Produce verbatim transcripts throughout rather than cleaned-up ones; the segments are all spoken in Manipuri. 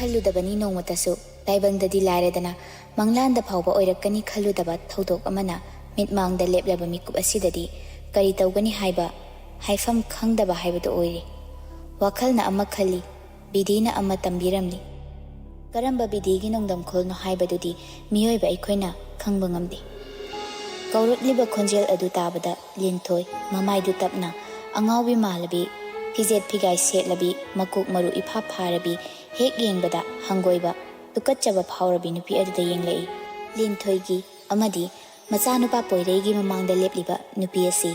ꯈꯜꯂꯨꯗꯕꯅꯤ ꯅꯣꯡꯃꯇꯁꯨ꯫ ꯇꯥꯏꯕꯪꯗꯗꯤ ꯂꯥꯏꯔꯗꯅ, ꯃꯪꯂꯥꯟꯗ ꯐꯥꯎꯕ ꯑꯣꯏꯔꯛꯀꯅꯤ ꯈꯜꯂꯨꯗꯕ ꯊꯧꯗꯣꯛ ꯑꯃꯅ ꯃꯤꯠꯃꯥꯡꯗ ꯂꯦꯞꯂꯕ ꯃꯤꯀꯨꯞ ꯑꯁꯤꯗꯗꯤ ꯀꯔꯤ ꯇꯧꯒꯅꯤ ꯍꯥꯏꯕ ꯍꯥꯏꯐꯝ ꯈꯪꯗꯕ ꯍꯥꯏꯕꯗꯨ ꯑꯣꯏꯔꯦ꯫ ꯋꯥꯈꯜꯅ ꯑꯃ ꯈꯜꯂꯤ, ꯕꯤꯙꯤꯅ ꯑꯃ ꯇꯝꯕꯤꯔꯝꯂꯤ꯫ ꯀꯔꯝꯕ ꯕꯤꯙꯤꯒꯤ ꯅꯣꯡꯗꯝꯈꯣꯜꯅꯣ ꯍꯥꯏꯕꯗꯨꯗꯤ ꯃꯤꯑꯣꯏꯕ ꯑꯩꯈꯣꯏꯅ ꯈꯪꯕ ꯉꯝꯗꯦ꯫ ꯀꯧꯔꯛꯂꯤꯕ ꯈꯣꯟꯖꯦꯜ ꯑꯗꯨ ꯇꯥꯕꯗ ꯂꯤꯟꯊꯣꯏ ꯃꯃꯥꯏꯗꯨ ꯇꯞꯅ, ꯑꯉꯥꯎꯕꯤ ꯃꯥꯜꯂꯕꯤ, ꯐꯤꯖꯦꯠ ꯐꯤꯒꯥꯏ ꯁꯦꯠꯂꯕꯤ, ꯃꯀꯣꯛ ꯃꯔꯨ ꯏꯐꯥ ꯐꯥꯔꯕꯤ, ꯍꯦꯛ ꯌꯦꯡꯕꯗ ꯍꯪꯒꯣꯏꯕ, ꯇꯨꯀꯠꯆꯕ ꯐꯥꯎꯔꯕꯤ ꯅꯨꯄꯤ ꯑꯗꯨꯗ ꯌꯦꯡꯂꯛꯏ꯫ ꯂꯤꯟꯊꯣꯏꯒꯤ ꯑꯃꯗꯤ ꯃꯆꯥꯅꯨꯄꯥ ꯄꯣꯏꯔꯩꯒꯤ ꯃꯃꯥꯡꯗ ꯂꯦꯞꯂꯤꯕ ꯅꯨꯄꯤ ꯑꯁꯤ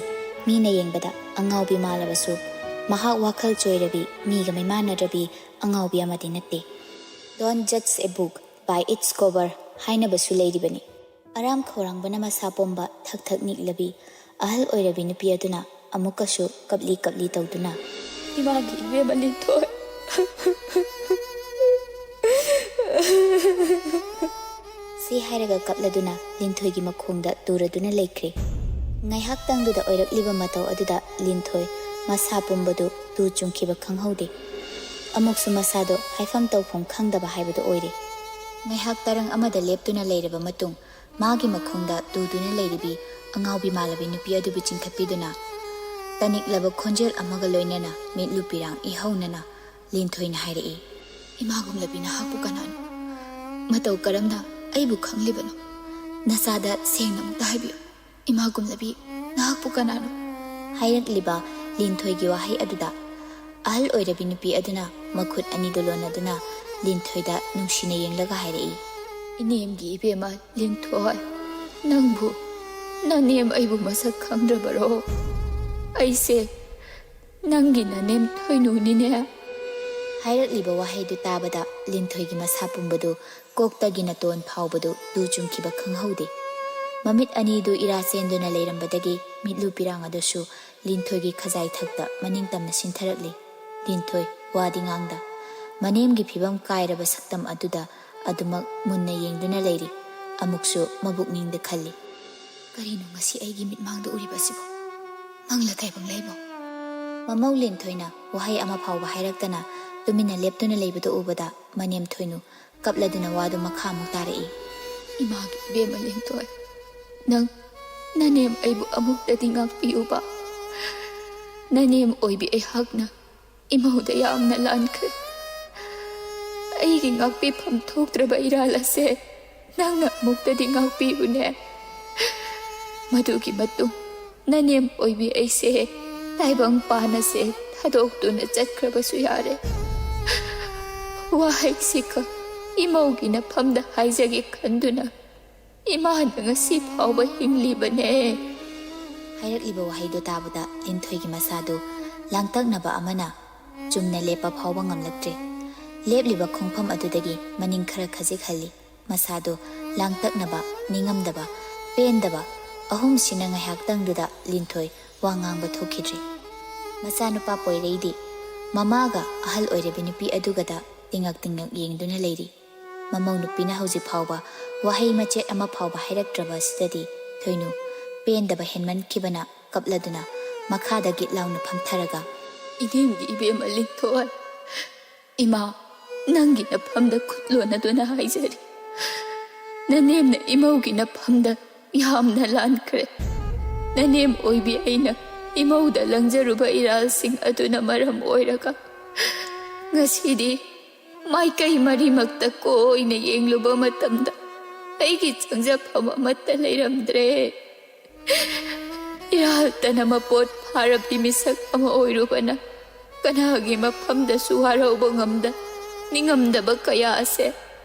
ꯃꯤꯅ ꯌꯦꯡꯕꯗ ꯑꯉꯥꯎꯕꯤ ꯃꯥꯜꯂꯕꯁꯨ, ꯃꯍꯥꯛ ꯋꯥꯈꯜ ꯆꯣꯏꯔꯕꯤ, ꯃꯤꯒ ꯃꯤꯃꯥꯟꯅꯗ꯭ꯔꯕꯤ ꯑꯉꯥꯎꯕꯤ ꯑꯃꯗꯤ ꯅꯠꯇꯦ꯫ "Don't judge a book by its cover" ꯍꯥꯏꯅꯕꯁꯨ ꯂꯩꯔꯤꯕꯅꯤ꯫ ꯑꯔꯥꯝ ꯈꯧꯔꯥꯡꯕꯅ ꯃꯁꯥ ꯄꯣꯝꯕ, ꯊꯛ ꯊꯛ ꯅꯤꯛꯂꯕꯤ ꯑꯍꯜ ꯑꯣꯏꯔꯕꯤ ꯅꯨꯄꯤ ꯑꯗꯨꯅ ꯑꯃꯨꯛꯀꯁꯨ ꯀꯞꯂꯤ ꯀꯞꯂꯤ ꯇꯧꯗꯨꯅ, "ꯏꯃꯥꯒꯤ ꯏꯕꯦꯝꯃ ꯂꯤꯟꯊꯣꯏ!" ꯁꯤ ꯍꯥꯏꯔꯒ ꯀꯞꯂꯗꯨꯅ ꯂꯤꯟꯊꯣꯏꯒꯤ ꯃꯈꯣꯡꯗ ꯇꯨꯔꯗꯨꯅ ꯂꯩꯈ꯭ꯔꯦ꯫ ꯉꯥꯏꯍꯥꯛꯇꯪꯗꯨꯗ ꯑꯣꯏꯔꯛꯂꯤꯕ ꯃꯇꯧ ꯑꯗꯨꯗ ꯂꯤꯟꯊꯣꯏ ꯃꯁꯥ ꯄꯨꯝꯕꯗꯨ ꯇꯨ ꯆꯨꯡꯈꯤꯕ ꯈꯪꯍꯧꯗꯦ꯫ ꯑꯃꯨꯛꯁꯨ ꯃꯁꯥꯗꯣ ꯍꯥꯏꯐꯝ ꯇꯧꯐꯝ ꯈꯪꯗꯕ ꯍꯥꯏꯕꯗꯨ ꯑꯣꯏꯔꯦ꯫ ꯉꯥꯏꯍꯥꯛ ꯇꯔꯪ ꯑꯃꯗ ꯂꯦꯞꯇꯨꯅ ꯂꯩꯔꯕ ꯃꯇꯨꯡ, ꯃꯥꯒꯤ ꯃꯈꯣꯡꯗ ꯇꯨꯗꯨꯅ ꯂꯩꯔꯤꯕꯤ ꯑꯉꯥꯎꯕꯤ ꯃꯥꯜꯂꯕꯤ ꯅꯨꯄꯤ ꯑꯗꯨꯕꯨ ꯆꯤꯡꯈꯠꯄꯤꯗꯨꯅ, ꯇꯅꯤꯛꯂꯕ ꯈꯣꯟꯖꯦꯜ ꯑꯃꯒ ꯂꯣꯏꯅꯅ ꯃꯤꯠꯂꯨ ꯄꯤꯔꯥꯡ ꯏꯍꯧꯅꯅ ꯂꯤꯟꯊꯣꯏꯅ ꯍꯥꯏꯔꯛꯏ, "ꯏꯃꯥ ꯒꯨꯝꯂꯕꯤ, ꯅꯍꯥꯛꯄꯨ ꯀꯅꯥꯅꯣ? ꯃꯇꯧ ꯀꯔꯝꯅ ꯑꯩꯕꯨ ꯈꯪꯂꯤꯕꯅꯣ? ꯅꯆꯥꯗ ꯁꯦꯡꯅ ꯑꯃꯨꯛꯇ ꯍꯥꯏꯕꯤꯌꯨ꯫ ꯏꯃꯥ ꯒꯨꯝꯂꯕꯤ, ꯅꯍꯥꯛꯄꯨ ꯀꯅꯥꯅꯣ?" ꯍꯥꯏꯔꯛꯂꯤꯕ ꯂꯤꯟꯊꯣꯏꯒꯤ ꯋꯥꯍꯩ ꯑꯗꯨꯗ ꯑꯍꯜ ꯑꯣꯏꯔꯕꯤ ꯅꯨꯄꯤ ꯑꯗꯨꯅ ꯃꯈꯨꯠ ꯑꯅꯤꯗꯨ ꯂꯣꯟꯅꯗꯨꯅ ꯂꯤꯟꯊꯣꯏꯗ ꯅꯨꯡꯁꯤꯅ ꯌꯦꯡꯂꯒ ꯍꯥꯏꯔꯛꯏ, "ꯏꯅꯦꯝꯒꯤ ꯏꯕꯦꯝꯃ ꯂꯤꯟꯊꯣꯏ, ꯅꯪꯕꯨ, ꯅꯅꯦꯝ ꯑꯩꯕꯨ ꯃꯁꯛ ꯈꯪꯗ꯭ꯔꯕꯔꯣ? ꯑꯩꯁꯦ ꯅꯪꯒꯤ ꯅꯅꯦꯝ ꯊꯣꯏꯅꯨꯅꯤꯅꯦ꯫" ꯍꯥꯏꯔꯛꯂꯤꯕ ꯋꯥꯍꯩꯗꯨ ꯇꯥꯕꯗ ꯂꯤꯟꯊꯣꯏꯒꯤ ꯃꯁꯥ ꯄꯨꯝꯕꯗꯨ, ꯀꯣꯛꯇꯒꯤ ꯅꯥꯇꯣꯟ ꯐꯥꯎꯕꯗꯨ ꯇꯨ ꯆꯨꯡꯈꯤꯕ ꯈꯪꯍꯧꯗꯦ꯫ ꯃꯃꯤꯠ ꯑꯅꯤꯗꯨ ꯏꯔꯥ ꯆꯦꯟꯗꯨꯅ ꯂꯩꯔꯝꯕꯗꯒꯤ ꯃꯤꯠꯂꯨ ꯄꯤꯔꯥꯡ ꯑꯗꯨꯁꯨ ꯂꯤꯟꯊꯣꯏꯒꯤ ꯈꯖꯥꯏ ꯊꯛꯇ ꯃꯅꯤꯡ ꯇꯝꯅ ꯁꯤꯟꯊꯔꯛꯂꯤ꯫ ꯂꯤꯟꯊꯣꯏ ꯋꯥꯗꯤ ꯉꯥꯡꯗ, ꯃꯅꯦꯝꯒꯤ ꯐꯤꯕꯝ ꯀꯥꯏꯔꯕ ꯁꯛꯇꯝ ꯑꯗꯨꯗ ꯑꯗꯨꯃꯛ ꯃꯨꯟꯅ ꯌꯦꯡꯗꯨꯅ ꯂꯩꯔꯤ꯫ ꯑꯃꯨꯛꯁꯨ ꯃꯕꯨꯛꯅꯤꯡꯗ ꯈꯜꯂꯤ, "ꯀꯔꯤꯅꯣ ꯉꯁꯤ ꯑꯩꯒꯤ ꯃꯤꯠꯃꯥꯡꯗ ꯎꯔꯤꯕ ꯑꯁꯤꯕꯣ? ꯃꯪꯂ ꯇꯥꯏꯕꯪ ꯂꯩꯕꯣ?" ꯃꯃꯧ ꯂꯤꯟꯊꯣꯏꯅ ꯋꯥꯍꯩ ꯑꯃ ꯐꯥꯎꯕ ꯍꯥꯏꯔꯛꯇꯅ ꯇꯨꯃꯤꯟꯅ ꯂꯦꯞꯇꯨꯅ ꯂꯩꯕꯗꯨ ꯎꯕꯗ ꯃꯅꯦꯝ ꯊꯣꯏꯅꯨ ꯀꯞꯂꯗꯨꯅ ꯋꯥꯗꯨ ꯃꯈꯥ ꯑꯃꯨꯛ ꯇꯥꯔꯛꯏ꯫ ꯏꯃꯥꯒꯤ ꯏꯕꯦꯝꯃ ꯂꯤꯟꯊꯣꯏ, ꯅꯪ ꯅꯅꯦꯝ ꯑꯩꯕꯨ ꯑꯃꯨꯛꯇꯗꯤ ꯉꯥꯛꯄꯤꯌꯨꯕ꯫ ꯅꯅꯦꯝ ꯑꯣꯏꯕꯤ ꯑꯩꯍꯥꯛꯅ ꯏꯃꯧꯗ ꯌꯥꯝꯅ ꯂꯥꯟꯈ꯭ꯔꯦ꯫ ꯑꯩꯒꯤ ꯉꯥꯛꯄꯤꯐꯝ ꯊꯣꯛꯇ꯭ꯔꯕ ꯏꯔꯥꯜ ꯑꯁꯦ ꯅꯪꯅ ꯑꯃꯨꯛꯇꯗꯤ ꯉꯥꯛꯄꯤꯌꯨꯅꯦ꯫ ꯃꯗꯨꯒꯤ ꯃꯇꯨꯡ ꯅꯅꯦꯝ ꯑꯣꯏꯕꯤ ꯑꯩꯁꯦ ꯇꯥꯏꯕꯪ ꯄꯥꯟ ꯑꯁꯦ ꯊꯥꯗꯣꯛꯇꯨꯅ ꯆꯠꯈ꯭ꯔꯕꯁꯨ ꯌꯥꯔꯦ꯫ ꯋꯥꯍꯩꯁꯤꯈꯛ ꯏꯃꯧꯒꯤ ꯅꯐꯝꯗ ꯍꯥꯏꯖꯒꯦ ꯈꯟꯗꯨꯅ ꯏꯃꯥꯅ ꯉꯁꯤ ꯐꯥꯎꯕ ꯍꯤꯡꯂꯤꯕꯅꯦ꯫ ꯍꯥꯏꯔꯛꯂꯤꯕ ꯋꯥꯍꯩꯗꯨ ꯇꯥꯕꯗ ꯂꯤꯟꯊꯣꯏꯒꯤ ꯃꯁꯥꯗꯨ ꯂꯥꯡꯇꯛꯅꯕ ꯑꯃꯅ ꯆꯨꯝꯅ ꯂꯦꯞꯄ ꯐꯥꯎꯕ ꯉꯝꯂꯛꯇ꯭ꯔꯦ꯫ ꯂꯦꯞꯂꯤꯕ ꯈꯣꯡꯐꯝ ꯑꯗꯨꯗꯒꯤ ꯃꯅꯤꯡ ꯈꯔ ꯈꯖꯤꯛ ꯍꯜꯂꯤ꯫ ꯃꯁꯥꯗꯨ ꯂꯥꯡꯇꯛꯅꯕ, ꯅꯤꯡꯉꯝꯗꯕ, ꯄꯦꯟꯗꯕ ꯑꯍꯨꯝꯁꯤꯅ ꯉꯥꯏꯍꯥꯛꯇꯪꯗꯨꯗ ꯂꯤꯟꯊꯣꯏ ꯋꯥ ꯉꯥꯡꯕ ꯊꯣꯛꯈꯤꯗ꯭ꯔꯦ꯫ ꯃꯆꯥꯅꯨꯄꯥ ꯄꯣꯏꯔꯩꯗꯤ ꯃꯃꯥꯒ ꯑꯍꯜ ꯑꯣꯏꯔꯕꯤ ꯅꯨꯄꯤ ꯑꯗꯨꯒꯗ ꯇꯤꯡꯉꯛ ꯇꯤꯡꯉꯛ ꯌꯦꯡꯗꯨꯅ ꯂꯩꯔꯤ꯫ ꯃꯃꯧ ꯅꯨꯄꯤꯅ ꯍꯧꯖꯤꯛ ꯐꯥꯎꯕ ꯋꯥꯍꯩ ꯃꯆꯦꯠ ꯑꯃ ꯐꯥꯎꯕ ꯍꯥꯏꯔꯛꯇ꯭ꯔꯕ ꯑꯁꯤꯗꯗꯤ ꯊꯣꯏꯅꯨ ꯄꯦꯟꯗꯕ ꯍꯦꯟꯃꯟꯈꯤꯕꯅ ꯀꯞꯂꯗꯨꯅ ꯃꯈꯥꯗ ꯒꯤꯠ ꯂꯥꯎꯅ ꯐꯝꯊꯔꯒ, "ꯏꯅꯦꯝꯒꯤ ꯏꯕꯦꯝꯃ ꯂꯤꯟꯊꯣꯏ, ꯏꯃꯥ, ꯅꯪꯒꯤ ꯅꯐꯝꯗ ꯈꯨꯠ ꯂꯣꯟꯅꯗꯨꯅ ꯍꯥꯏꯖꯔꯤ꯫ ꯅꯅꯦꯝꯅ ꯏꯃꯧꯒꯤ ꯅꯐꯝꯗ ꯌꯥꯝꯅ ꯂꯥꯟꯈ꯭ꯔꯦ꯫ ꯅꯅꯦꯝ ꯑꯣꯏꯕꯤ ꯑꯩꯅ ꯏꯃꯧꯗ ꯂꯪꯖꯔꯨꯕ ꯏꯔꯥꯜꯁꯤꯡ ꯑꯗꯨꯅ ꯃꯔꯝ ꯑꯣꯏꯔꯒ ꯉꯁꯤꯗꯤ ꯃꯥꯏꯀꯩ ꯃꯔꯤꯃꯛꯇ ꯀꯣꯏꯅ ꯌꯦꯡꯂꯨꯕ ꯃꯇꯝꯗ ꯑꯩꯒꯤ ꯆꯪꯖꯐꯝ ꯑꯃꯠꯇ ꯂꯩꯔꯝꯗ꯭ꯔꯦ꯫ ꯏꯔꯥꯜꯇꯅ ꯃꯄꯣꯠ ꯐꯥꯔꯕꯤ ꯃꯤꯁꯛ ꯑꯃ ꯑꯣꯏꯔꯨꯕꯅ ꯀꯅꯥꯒꯤ ꯃꯐꯝꯗꯁꯨ ꯋꯥꯔꯧꯕ ꯉꯝꯗ ꯅꯤꯡꯉꯝꯗꯕ ꯀꯌꯥ ꯑꯁꯦ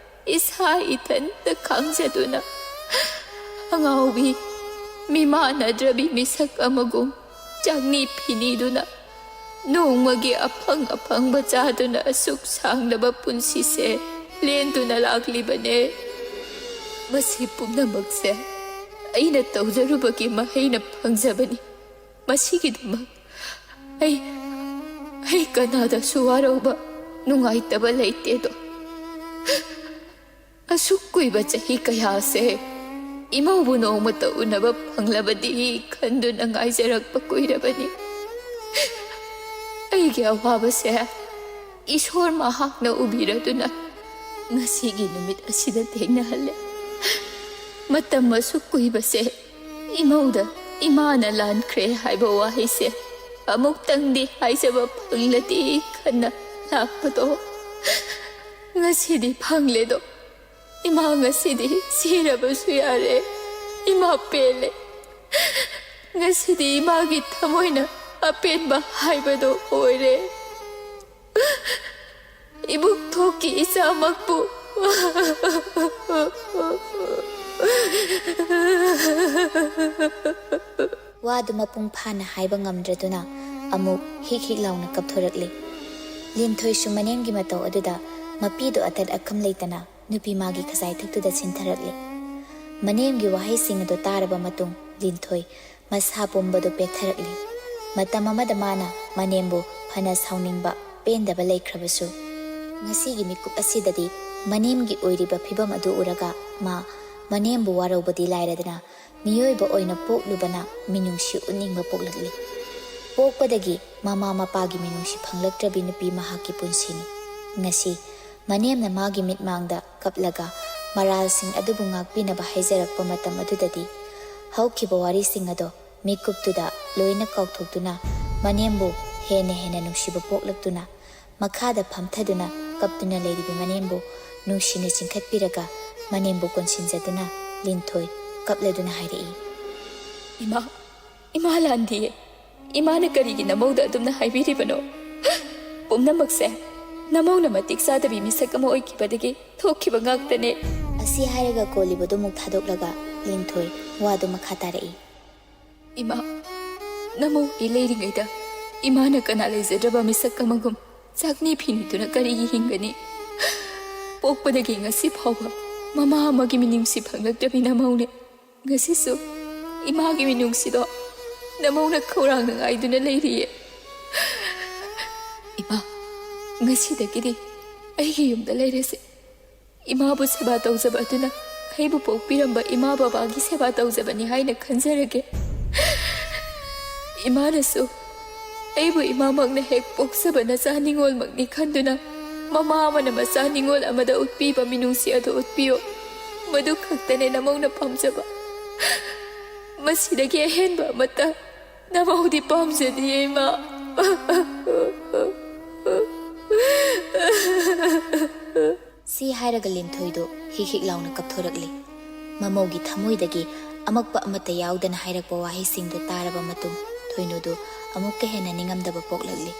ꯏꯁꯥ ꯏꯊꯟꯇ ꯈꯥꯡꯖꯗꯨꯅ ꯑꯉꯥꯎꯕꯤ, ꯃꯤꯃꯥꯟꯅꯗ꯭ꯔꯕꯤ ꯃꯤꯁꯛ ꯑꯃꯒꯨꯝ ꯆꯥꯛꯅꯤ ꯐꯤꯅꯤꯗꯨꯅ ꯅꯣꯡꯃꯒꯤ ꯑꯐꯪ ꯑꯐꯪꯕ ꯆꯥꯗꯨꯅ ꯑꯁꯨꯛ ꯁꯥꯡꯂꯕ ꯄꯨꯟꯁꯤꯁꯦ ꯂꯦꯟꯗꯨꯅ ꯂꯥꯛꯂꯤꯕꯅꯦ꯫ ꯃꯁꯤ ꯄꯨꯝꯅꯃꯛꯁꯦ ꯑꯩꯅ ꯇꯧꯖꯔꯨꯕꯒꯤ ꯃꯍꯩꯅ ꯐꯪꯖꯕꯅꯤ꯫ ꯃꯁꯤꯒꯤꯗꯃꯛ ꯑꯩ, ꯑꯩ ꯀꯅꯥꯗꯁꯨ ꯋꯥꯔꯧꯕ, ꯅꯨꯡꯉꯥꯏꯇꯕ ꯂꯩꯇꯦꯗꯣ꯫ ꯑꯁꯨꯛ ꯀꯨꯏꯕ ꯆꯍꯤ ꯀꯌꯥꯁꯦ ꯏꯃꯧꯕꯨ ꯅꯣꯡꯃꯇ ꯎꯅꯕ ꯐꯪꯂꯕꯗꯤ ꯈꯟꯗꯨꯅ ꯉꯥꯏꯖꯔꯛꯄ ꯀꯨꯏꯔꯕꯅꯤ꯫ ꯑꯩꯒꯤ ꯑꯋꯥꯕꯁꯦ ꯏꯁꯣꯔ ꯃꯍꯥꯛꯅ ꯎꯕꯤꯔꯗꯨꯅ ꯉꯁꯤꯒꯤ ꯅꯨꯃꯤꯠ ꯑꯁꯤꯗ ꯊꯦꯡꯅꯍꯜꯂꯦ꯫ ꯃꯇꯝ ꯑꯁꯨꯛ ꯀꯨꯏꯕꯁꯦ ꯏꯃꯧꯗ ꯏꯃꯥꯅ ꯂꯥꯟꯈ꯭ꯔꯦ ꯍꯥꯏꯕ ꯋꯥꯍꯩꯁꯦ ꯑꯃꯨꯛꯇꯪꯗꯤ ꯍꯥꯏꯖꯕ ꯐꯪꯂꯗꯤ ꯈꯟꯅ ꯂꯥꯛꯄꯗꯣ, ꯉꯁꯤꯗꯤ ꯐꯪꯂꯦꯗꯣ꯫ ꯏꯃꯥ ꯉꯁꯤꯗꯤ ꯁꯤꯔꯕꯁꯨ ꯌꯥꯔꯦ꯫ ꯏꯃꯥ ꯄꯦꯜꯂꯦ꯫ ꯉꯁꯤꯗꯤ ꯏꯃꯥꯒꯤ ꯊꯃꯣꯏꯅ ꯑꯄꯦꯟꯕ ꯍꯥꯏꯕꯗꯣ ꯑꯣꯏꯔꯦ꯫ ꯏꯕꯨꯡꯊꯣꯛꯀꯤ ꯏꯆꯥꯃꯛꯄꯨ꯫ ꯋꯥꯗꯨ ꯃꯄꯨꯡ ꯐꯥꯅ ꯍꯥꯏꯕ ꯉꯝꯗ꯭ꯔꯗꯨꯅ ꯑꯃꯨꯛ ꯍꯤꯛ ꯍꯤꯛ ꯂꯥꯎꯅ ꯀꯞꯊꯣꯔꯛꯂꯤ꯫ ꯂꯤꯟꯊꯣꯏꯁꯨ ꯃꯅꯦꯝꯒꯤ ꯃꯇꯧ ꯑꯗꯨꯗ ꯃꯄꯤꯗꯨ ꯑꯇꯠ ꯑꯈꯝ ꯂꯩꯇꯅ ꯅꯨꯄꯤ ꯃꯥꯒꯤ ꯈꯖꯥꯏꯊꯛꯇꯨꯗ ꯆꯤꯟꯊꯔꯛꯂꯤ꯫ ꯃꯅꯦꯝꯒꯤ ꯋꯥꯍꯩꯁꯤꯡ ꯑꯗꯨ ꯇꯥꯔꯕ ꯃꯇꯨꯡ ꯂꯤꯟꯊꯣꯏ ꯃꯁꯥ ꯄꯨꯝꯕꯗꯨ ꯄꯦꯠꯊꯔꯛꯂꯤ꯫ ꯃꯇꯝ ꯑꯃꯗ ꯃꯥꯅ ꯃꯅꯦꯝꯕꯨ ꯐꯅ ꯁꯥꯎꯅꯤꯡꯕ, ꯄꯦꯟꯗꯕ ꯂꯩꯈ꯭ꯔꯕꯁꯨ, ꯉꯁꯤꯒꯤ ꯃꯤꯀꯨꯞ ꯑꯁꯤꯗꯗꯤ ꯃꯅꯦꯝꯒꯤ ꯑꯣꯏꯔꯤꯕ ꯐꯤꯚꯝ ꯑꯗꯨ ꯎꯔꯒ ꯃꯥ ꯃꯅꯦꯝꯕꯨ ꯋꯥꯔꯧꯕꯗꯤ ꯂꯥꯏꯔꯗꯅ, ꯃꯤꯑꯣꯏꯕ ꯑꯣꯏꯅ ꯄꯣꯛꯂꯨꯕꯅ ꯃꯤꯅꯨꯡꯁꯤ ꯎꯠꯅꯤꯡꯕ ꯄꯣꯛꯂꯛꯂꯤ꯫ ꯄꯣꯛꯄꯗꯒꯤ ꯃꯃꯥ ꯃꯄꯥꯒꯤ ꯃꯤꯅꯨꯡꯁꯤ ꯐꯪꯂꯛꯇ꯭ꯔꯕꯤ ꯅꯨꯄꯤ ꯃꯍꯥꯛꯀꯤ ꯄꯨꯟꯁꯤꯅꯤ꯫ ꯉꯁꯤ ꯃꯅꯦꯝꯅ ꯃꯥꯒꯤ ꯃꯤꯠꯃꯥꯡꯗ ꯀꯞꯂꯒ ꯃꯔꯥꯜꯁꯤꯡ ꯑꯗꯨꯕꯨ ꯉꯥꯛꯄꯤꯅꯕ ꯍꯥꯏꯖꯔꯛꯄ ꯃꯇꯝ ꯑꯗꯨꯗꯗꯤ, ꯍꯧꯈꯤꯕ ꯋꯥꯔꯤꯁꯤꯡ ꯑꯗꯣ ꯃꯤꯀꯨꯞꯇꯨꯗ ꯂꯣꯏꯅ ꯀꯥꯎꯊꯣꯛꯇꯨꯅ, ꯃꯅꯦꯝꯕꯨ ꯍꯦꯟꯅ ꯍꯦꯟꯅ ꯅꯨꯡꯁꯤꯕ ꯄꯣꯛꯂꯛꯇꯨꯅ, ꯃꯈꯥꯗ ꯐꯝꯊꯗꯨꯅ ꯀꯞꯇꯨꯅ ꯂꯩꯔꯤꯕ ꯃꯅꯦꯝꯕꯨ ꯅꯨꯡꯁꯤꯅ ꯆꯤꯡꯈꯠꯄꯤꯔꯒ, ꯃꯅꯦꯝꯕꯨ ꯀꯣꯟꯁꯤꯟꯖꯗꯨꯅ ꯂꯤꯟꯊꯣꯏ ꯀꯞꯂꯗꯨꯅ ꯍꯥꯏꯔꯛꯏ꯫ ꯏꯃꯥ, ꯏꯃꯥ ꯂꯥꯟꯗꯤꯌꯦ꯫ ꯏꯃꯥꯅ ꯀꯔꯤꯒꯤ ꯅꯃꯧꯗ ꯑꯗꯨꯝꯅ ꯍꯥꯏꯕꯤꯔꯤꯕꯅꯣ? ꯄꯨꯝꯅꯃꯛꯁꯦ ꯅꯃꯧꯅ ꯃꯇꯤꯛ ꯆꯥꯗꯕꯤ ꯃꯤꯁꯛ ꯑꯃ ꯑꯣꯏꯈꯤꯕꯗꯒꯤ ꯊꯣꯛꯈꯤꯕ ꯉꯥꯛꯇꯅꯦ꯫ ꯑꯁꯤ ꯍꯥꯏꯔꯒ ꯀꯣꯜꯂꯤꯕꯗꯨ ꯑꯃꯨꯛ ꯊꯥꯗꯣꯛꯂꯒ ꯂꯤꯟꯊꯣꯏ ꯋꯥꯗꯨ ꯃꯈꯥ ꯇꯥꯔꯛꯏ꯫ ꯏꯃꯥ, ꯅꯃꯧ ꯑꯩ ꯂꯩꯔꯤꯉꯩꯗ ꯏꯃꯥꯅ ꯀꯅꯥ ꯂꯩꯖꯗ꯭ꯔꯕ ꯃꯤꯁꯛ ꯑꯃꯒꯨꯝ ꯆꯥꯛꯅꯤ ꯐꯤꯅꯤꯗꯨꯅ ꯀꯔꯤꯒꯤ ꯍꯤꯡꯒꯅꯤ? ꯄꯣꯛꯄꯗꯒꯤ ꯉꯁꯤ ꯐꯥꯎꯕ ꯃꯃꯥ ꯑꯃꯒꯤ ꯃꯤꯅꯨꯡꯁꯤ ꯐꯪꯂꯛꯇꯕꯤ ꯅꯃꯧꯅꯦ꯫ ꯉꯁꯤꯁꯨ ꯏꯃꯥꯒꯤ ꯃꯤꯅꯨꯡꯁꯤꯗꯣ ꯅꯃꯧꯅ ꯈꯧꯔꯥꯡꯅ ꯉꯥꯏꯗꯨꯅ ꯂꯩꯔꯤꯌꯦ꯫ ꯏꯃꯥ, ꯉꯁꯤꯗꯒꯤꯗꯤ ꯑꯩꯒꯤ ꯌꯨꯝꯗ ꯂꯩꯔꯁꯦ꯫ ꯏꯃꯥꯕꯨ ꯁꯦꯕꯥ ꯇꯧꯖꯕ ꯑꯗꯨꯅ ꯑꯩꯕꯨ ꯄꯣꯛꯄꯤꯔꯝꯕ ꯏꯃꯥ ꯕꯕꯥꯒꯤ ꯁꯦꯕꯥ ꯇꯧꯖꯕꯅꯤ ꯍꯥꯏꯅ ꯈꯟꯖꯔꯒꯦ꯫ ꯏꯃꯥꯅꯁꯨ ꯑꯩꯕꯨ ꯏꯃꯥꯃꯛꯅ ꯍꯦꯛ ꯄꯣꯛꯆꯕ ꯅꯆꯥ ꯅꯤꯉꯣꯜꯃꯛꯅꯤ ꯈꯟꯗꯨꯅ, ꯃꯃꯥ ꯑꯃꯅ ꯃꯆꯥ ꯅꯤꯉꯣꯜ ꯑꯃꯗ ꯎꯠꯄꯤꯕ ꯃꯤꯅꯨꯡꯁꯤ ꯑꯗꯨ ꯎꯠꯄꯤꯌꯨ꯫ ꯃꯗꯨ ꯈꯛꯇꯅꯦ ꯅꯃꯧꯅ ꯄꯥꯝꯖꯕ꯫ ꯃꯁꯤꯗꯒꯤ ꯑꯍꯦꯟꯕ ꯑꯃꯠꯇ ꯅꯃꯧꯗꯤ ꯄꯥꯝꯖꯗꯤꯌꯦ, ꯏꯃꯥ꯫ ꯁꯤ ꯍꯥꯏꯔꯒ ꯂꯤꯟꯊꯣꯏꯗꯨ ꯍꯤꯛ ꯍꯤꯛ ꯂꯥꯎꯅ ꯀꯞꯊꯣꯔꯛꯂꯤ꯫ ꯃꯃꯧꯒꯤ ꯊꯃꯣꯏꯗꯒꯤ ꯑꯃꯛꯄ ꯑꯃꯠꯇ ꯌꯥꯎꯗꯅ ꯍꯥꯏꯔꯛꯄ ꯋꯥꯍꯩꯁꯤꯡꯗꯨ ꯇꯥꯔꯕ ꯃꯇꯨꯡ, ꯊꯣꯏꯅꯨꯗꯨ ꯑꯃꯨꯛꯀ ꯍꯦꯟꯅ ꯅꯤꯡꯉꯝꯗꯕ ꯄꯣꯛꯂꯛꯂꯤ꯫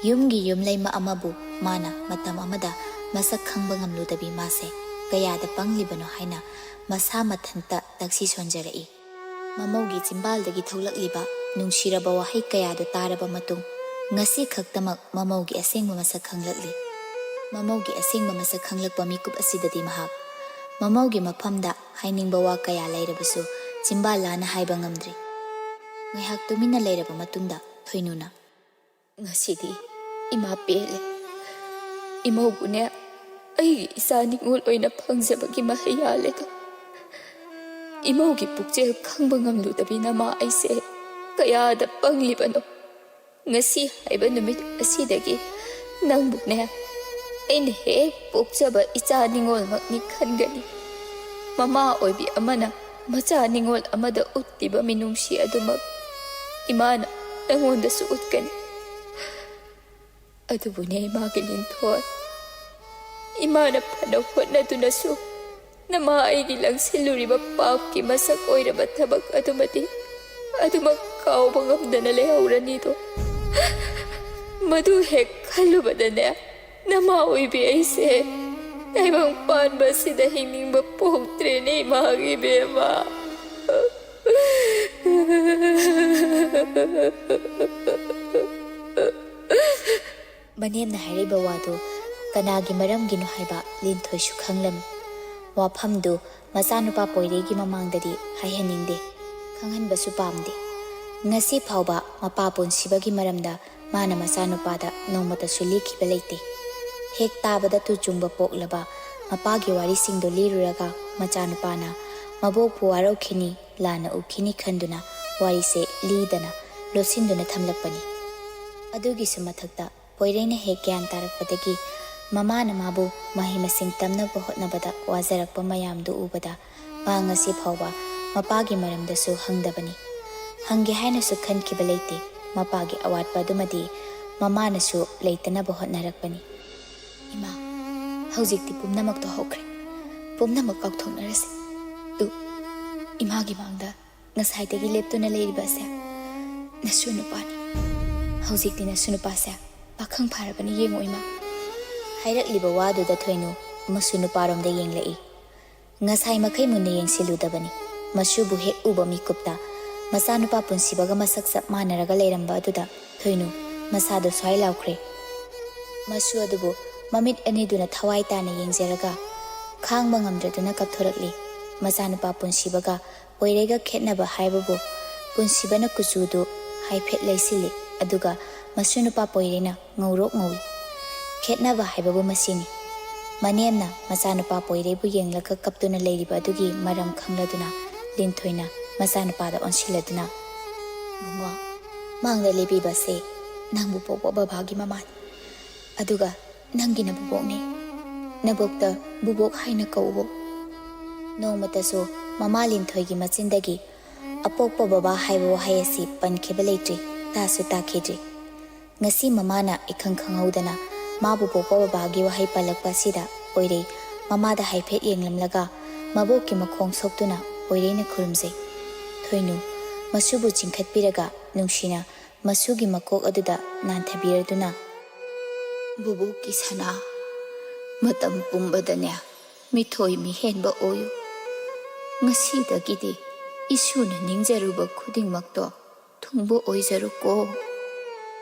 ꯌꯨꯝꯒꯤ ꯌꯨꯝꯂꯩꯃ ꯑꯃꯕꯨ ꯃꯥꯅ ꯃꯇꯝ ꯑꯃꯗ ꯃꯁꯛ ꯈꯪꯕ ꯉꯝꯂꯨꯗꯕꯤ ꯃꯥꯁꯦ ꯀꯌꯥꯗ ꯄꯪꯂꯤꯕꯅꯣ ꯍꯥꯏꯅ ꯃꯁꯥ ꯃꯊꯟꯇ ꯇꯛꯁꯤ ꯁꯣꯟꯖꯔꯛꯏ꯫ ꯃꯃꯧꯒꯤ ꯆꯤꯝꯕꯥꯜꯗꯒꯤ ꯊꯣꯛꯂꯛꯂꯤꯕ ꯅꯨꯡꯁꯤꯔꯕ ꯋꯥꯍꯩ ꯀꯌꯥꯗꯨ ꯇꯥꯔꯕ ꯃꯇꯨꯡ, ꯉꯁꯤ ꯈꯛꯇꯃꯛ ꯃꯃꯧꯒꯤ ꯑꯁꯦꯡꯕ ꯃꯁꯛ ꯈꯪꯂꯛꯂꯤ꯫ ꯃꯃꯧꯒꯤ ꯑꯁꯦꯡꯕ ꯃꯁꯛ ꯈꯪꯂꯛꯄ ꯃꯤꯀꯨꯞ ꯑꯁꯤꯗꯗꯤ ꯃꯍꯥꯛ ꯃꯃꯧꯒꯤ ꯃꯐꯝꯗ ꯍꯥꯏꯅꯤꯡꯕ ꯋꯥ ꯀꯌꯥ ꯂꯩꯔꯕꯁꯨ ꯆꯤꯝꯕꯥꯜ ꯂꯥꯅ ꯍꯥꯏꯕ ꯉꯝꯗ꯭ꯔꯤ꯫ ꯉꯥꯏꯍꯥꯛ ꯇꯨꯃꯤꯟꯅ ꯂꯩꯔꯕ ꯃꯇꯨꯡꯗ ꯊꯣꯏꯅꯨꯅ, "ꯉꯁꯤꯗꯤ ꯏꯃꯥ ꯄꯦꯜꯂꯦ꯫ ꯏꯃꯧꯕꯨꯅꯦ ꯑꯩꯒꯤ ꯏꯆꯥ ꯅꯤꯉꯣꯜ ꯑꯣꯏꯅ ꯐꯪꯖꯕꯒꯤ ꯃꯍꯩ ꯌꯥꯜꯂꯦꯗꯣ꯫ ꯏꯃꯧꯒꯤ ꯄꯨꯛꯆꯦꯜ ꯈꯪꯕ ꯉꯝꯂꯨꯗꯕꯤ ꯅꯃꯥ ꯑꯩꯁꯦ ꯀꯌꯥꯗ ꯄꯪꯂꯤꯕꯅꯣ꯫ ꯉꯁꯤ ꯍꯥꯏꯕ ꯅꯨꯃꯤꯠ ꯑꯁꯤꯗꯒꯤ ꯅꯪꯕꯨꯅꯦ ꯑꯩꯅ ꯍꯦꯛ ꯄꯣꯛꯆꯕ ꯏꯆꯥ ꯅꯤꯉꯣꯜꯃꯛꯅꯤ ꯈꯟꯒꯅꯤ꯫ ꯃꯃꯥ ꯑꯣꯏꯕꯤ ꯑꯃꯅ ꯃꯆꯥ ꯅꯤꯉꯣꯜ ꯑꯃꯗ ꯎꯠꯂꯤꯕ ꯃꯤꯅꯨꯡꯁꯤ ꯑꯗꯨꯃꯛ ꯏꯃꯥꯅ ꯅꯪꯉꯣꯟꯗꯁꯨ ꯎꯠꯀꯅꯤ꯫ ꯑꯗꯨꯕꯨꯅꯦ ꯏꯃꯥꯒꯤ ꯂꯤꯟꯊꯣꯏ, ꯏꯃꯥꯅ ꯐꯅ ꯍꯣꯠꯅꯗꯨꯅꯁꯨ ꯅꯃꯥ ꯑꯩꯒꯤ ꯂꯪꯁꯤꯜꯂꯨꯔꯤꯕ ꯄꯥꯞꯀꯤ ꯃꯁꯛ ꯑꯣꯏꯔꯕ ꯊꯕꯛ ꯑꯗꯨꯃꯗꯤ ꯑꯗꯨꯃꯛ ꯀꯥꯎꯕ ꯉꯝꯗꯅ ꯂꯩꯍꯧꯔꯅꯤꯗꯣ꯫ ꯃꯗꯨ ꯍꯦꯛ ꯈꯜꯂꯨꯕꯗꯅꯦ ꯅꯃꯥ ꯑꯣꯏꯕꯤ ꯑꯩꯁꯦ ꯇꯥꯏꯕꯪ ꯄꯥꯟꯕ ꯑꯁꯤꯗ ꯍꯤꯡꯅꯤꯡꯕ ꯄꯣꯛꯇ꯭ꯔꯦꯅꯦ ꯏꯃꯥꯒꯤ ꯏꯕꯦꯝꯃ꯫" ꯃꯅꯦꯝꯅ ꯍꯥꯏꯔꯤꯕ ꯋꯥꯗꯨ ꯀꯅꯥꯒꯤ ꯃꯔꯝꯒꯤꯅꯣ ꯍꯥꯏꯕ ꯂꯤꯟꯊꯣꯏꯁꯨ ꯈꯪꯂꯝꯃꯤ꯫ ꯋꯥꯐꯝꯗꯨ ꯃꯆꯥꯅꯨꯄꯥ ꯄꯣꯏꯔꯩꯒꯤ ꯃꯃꯥꯡꯗꯗꯤ ꯍꯥꯏꯍꯟꯅꯤꯡꯗꯦ, ꯈꯪꯍꯟꯕꯁꯨ ꯄꯥꯝꯗꯦ꯫ ꯉꯁꯤ ꯐꯥꯎꯕ ꯃꯄꯥ ꯄꯨꯟꯁꯤꯕꯒꯤ ꯃꯔꯝꯗ ꯃꯥꯅ ꯃꯆꯥꯅꯨꯄꯥꯗ ꯅꯣꯡꯃꯇꯁꯨ ꯂꯤꯈꯤꯕ ꯂꯩꯇꯦ꯫ ꯍꯦꯛ ꯇꯥꯕꯗ ꯇꯨ ꯆꯨꯡꯕ ꯄꯣꯛꯂꯕ ꯃꯄꯥꯒꯤ ꯋꯥꯔꯤꯁꯤꯡꯗꯨ ꯂꯤꯔꯨꯔꯒ ꯃꯆꯥꯅꯨꯄꯥꯅ ꯃꯕꯣꯛꯄꯨ ꯋꯥꯔꯧꯈꯤꯅꯤ, ꯂꯥꯟꯅ ꯎꯈꯤꯅꯤ ꯈꯟꯗꯨꯅ ꯋꯥꯔꯤꯁꯦ ꯂꯤꯗꯅ ꯂꯣꯠꯁꯤꯟꯗꯨꯅ ꯊꯝꯂꯛꯄꯅꯤ꯫ ꯑꯗꯨꯒꯤꯁꯨ ꯃꯊꯛꯇ ꯄꯣꯏꯔꯩꯅ ꯍꯦꯛ ꯒ꯭ꯌꯥꯟ ꯇꯥꯔꯛꯄꯗꯒꯤ ꯃꯃꯥꯅ ꯃꯥꯕꯨ ꯃꯍꯩ ꯃꯁꯤꯡ ꯇꯝꯅꯕ ꯍꯣꯠꯅꯕꯗ ꯋꯥꯖꯔꯛꯄ ꯃꯌꯥꯝꯗꯨ ꯎꯕꯗ ꯃꯥ ꯉꯁꯤ ꯐꯥꯎꯕ ꯃꯄꯥꯒꯤ ꯃꯔꯝꯗꯁꯨ ꯍꯪꯗꯕꯅꯤ꯫ ꯍꯪꯒꯦ ꯍꯥꯏꯅꯁꯨ ꯈꯟꯈꯤꯕ ꯂꯩꯇꯦ꯫ ꯃꯄꯥꯒꯤ ꯑꯋꯥꯠꯄ ꯑꯗꯨꯃꯗꯤ ꯃꯃꯥꯅꯁꯨ ꯂꯩꯇꯅꯕ ꯍꯣꯠꯅꯔꯛꯄꯅꯤ꯫ "ꯏꯃꯥ, ꯍꯧꯖꯤꯛꯇꯤ ꯄꯨꯝꯅꯃꯛꯇꯣ ꯍꯧꯈ꯭ꯔꯦ꯫ ꯄꯨꯝꯅꯃꯛ ꯀꯥꯎꯊꯣꯛꯅꯔꯁꯤ꯫ ꯇꯨ, ꯏꯃꯥꯒꯤ ꯃꯥꯡꯗ ꯉꯁꯥꯏꯗꯒꯤ ꯂꯦꯞꯇꯨꯅ ꯂꯩꯔꯤꯕ ꯑꯁꯦ ꯅꯁꯨ ꯅꯨꯄꯥꯅꯤ꯫ ꯍꯧꯖꯤꯛꯇꯤ ꯅꯁꯨ ꯅꯨꯄꯥꯁꯦ ꯄꯥꯈꯪ ꯐꯥꯔꯕꯅꯤ, ꯌꯦꯡꯉꯨ ꯏꯃꯥ"꯫ ꯍꯥꯏꯔꯛꯂꯤꯕ ꯋꯥꯗꯨꯗ ꯊꯣꯏꯅꯨ ꯃꯁꯨ ꯅꯨꯄꯥꯔꯣꯝꯗ ꯌꯦꯡꯂꯛꯏ꯫ ꯉꯁꯥꯏ ꯃꯈꯩ ꯃꯨꯟꯅ ꯌꯦꯡꯁꯤꯜꯂꯨꯗꯕꯅꯤ꯫ ꯃꯁꯨꯕꯨ ꯍꯦꯛ ꯎꯕ ꯃꯤꯀꯨꯞꯇ ꯃꯆꯥꯅꯨꯄꯥ ꯄꯨꯟꯁꯤꯕꯒ ꯃꯁꯛ ꯆꯞ ꯃꯥꯟꯅꯔꯒ ꯂꯩꯔꯝꯕ ꯑꯗꯨꯗ ꯊꯣꯏꯅꯨ ꯃꯁꯥꯗꯣ ꯁ꯭ꯋꯥꯏ ꯂꯥꯎꯈ꯭ꯔꯦ꯫ ꯃꯁꯨ ꯑꯗꯨꯕꯨ ꯃꯃꯤꯠ ꯑꯅꯤꯗꯨꯅ ꯊꯋꯥꯏ ꯇꯥꯅ ꯌꯦꯡꯖꯔꯒ ꯈꯥꯡꯕ ꯉꯝꯗ꯭ꯔꯗꯨꯅ ꯀꯞꯊꯣꯔꯛꯂꯤ꯫ ꯃꯆꯥꯅꯨꯄꯥ ꯄꯨꯟꯁꯤꯕꯒ ꯄꯣꯏꯔꯩꯒ ꯈꯦꯠꯅꯕ ꯍꯥꯏꯕꯕꯨ ꯄꯨꯟꯁꯤꯕꯅ ꯀꯨꯆꯨꯗꯨ ꯍꯥꯏꯐꯦꯠ ꯂꯩꯁꯤꯜꯂꯤ, ꯑꯗꯨꯒ ꯃꯁꯨ ꯅꯨꯄꯥ ꯄꯣꯏꯔꯩꯅ ꯉꯧꯔꯣꯛ ꯉꯧꯏ꯫ ꯈꯦꯠꯅꯕ ꯍꯥꯏꯕꯕꯨ ꯃꯁꯤꯅꯤ꯫ ꯃꯅꯦꯝꯅ ꯃꯆꯥꯅꯨꯄꯥ ꯄꯣꯏꯔꯩꯕꯨ ꯌꯦꯡꯂꯒ ꯀꯞꯇꯨꯅ ꯂꯩꯔꯤꯕ ꯑꯗꯨꯒꯤ ꯃꯔꯝ ꯈꯪꯂꯗꯨꯅ ꯂꯤꯟꯊꯣꯏꯅ ꯃꯆꯥꯅꯨꯄꯥꯗ ꯑꯣꯟꯁꯤꯜꯂꯗꯨꯅ, "ꯕꯨꯡꯉꯣ, ꯃꯥꯡꯗ ꯂꯦꯞꯄꯤꯕꯁꯦ ꯅꯪꯕꯨ ꯄꯣꯛꯄ ꯕꯕꯥꯒꯤ ꯃꯃꯥꯅꯤ, ꯑꯗꯨꯒ ꯅꯪꯒꯤ ꯅꯕꯨꯕꯣꯛꯅꯤ꯫ ꯅꯕꯣꯛꯇ ꯕꯨꯕꯣꯛ ꯍꯥꯏꯅ ꯀꯧꯋꯣ"꯫ ꯅꯣꯡꯃꯇꯁꯨ ꯃꯃꯥ ꯂꯤꯟꯊꯣꯏꯒꯤ ꯃꯆꯤꯟꯗꯒꯤ ꯑꯄꯣꯛꯄ ꯕꯕꯥ ꯍꯥꯏꯕ ꯋꯥꯍꯩ ꯑꯁꯤ ꯄꯟꯈꯤꯕ ꯂꯩꯇ꯭ꯔꯤ, ꯇꯥꯁꯨ ꯇꯥꯈꯤꯗ꯭ꯔꯤ꯫ ꯉꯁꯤ ꯃꯃꯥꯅ ꯏꯈꯪ ꯈꯪꯍꯧꯗꯅ ꯃꯥꯕꯨ ꯄꯣꯛꯄ ꯕꯕꯥꯒꯤ ꯋꯥꯍꯩ ꯄꯜꯂꯛꯄ ꯑꯁꯤꯗ ꯄꯣꯏꯔꯩ ꯃꯃꯥꯗ ꯍꯥꯏꯐꯦꯠ ꯌꯦꯡꯂꯝꯂꯒ ꯃꯕꯣꯛꯀꯤ ꯃꯈꯣꯡ ꯁꯣꯛꯇꯨꯅ ꯄꯣꯏꯔꯩꯅ ꯈꯨꯔꯨꯝꯖꯩ꯫ ꯊꯣꯏꯅꯨ ꯃꯁꯨꯕꯨ ꯆꯤꯡꯈꯠꯄꯤꯔꯒ ꯅꯨꯡꯁꯤꯅ ꯃꯁꯨꯒꯤ ꯃꯀꯣꯛ ꯑꯗꯨꯗ ꯅꯥꯟꯊꯕꯤꯔꯗꯨꯅ, "ꯕꯨꯕꯣꯛꯀꯤ ꯁꯅꯥ, ꯃꯇꯝ ꯄꯨꯝꯕꯗꯅꯦ ꯃꯤꯊꯣꯏ ꯃꯤꯍꯦꯟꯕ ꯑꯣꯏꯌꯨ꯫ ꯉꯁꯤꯗꯒꯤꯗꯤ ꯏꯁꯨꯅ ꯅꯤꯡꯖꯔꯨꯕ ꯈꯨꯗꯤꯡꯃꯛꯇꯣ ꯊꯨꯡꯕ ꯑꯣꯏꯖꯔꯨꯀꯣ"꯫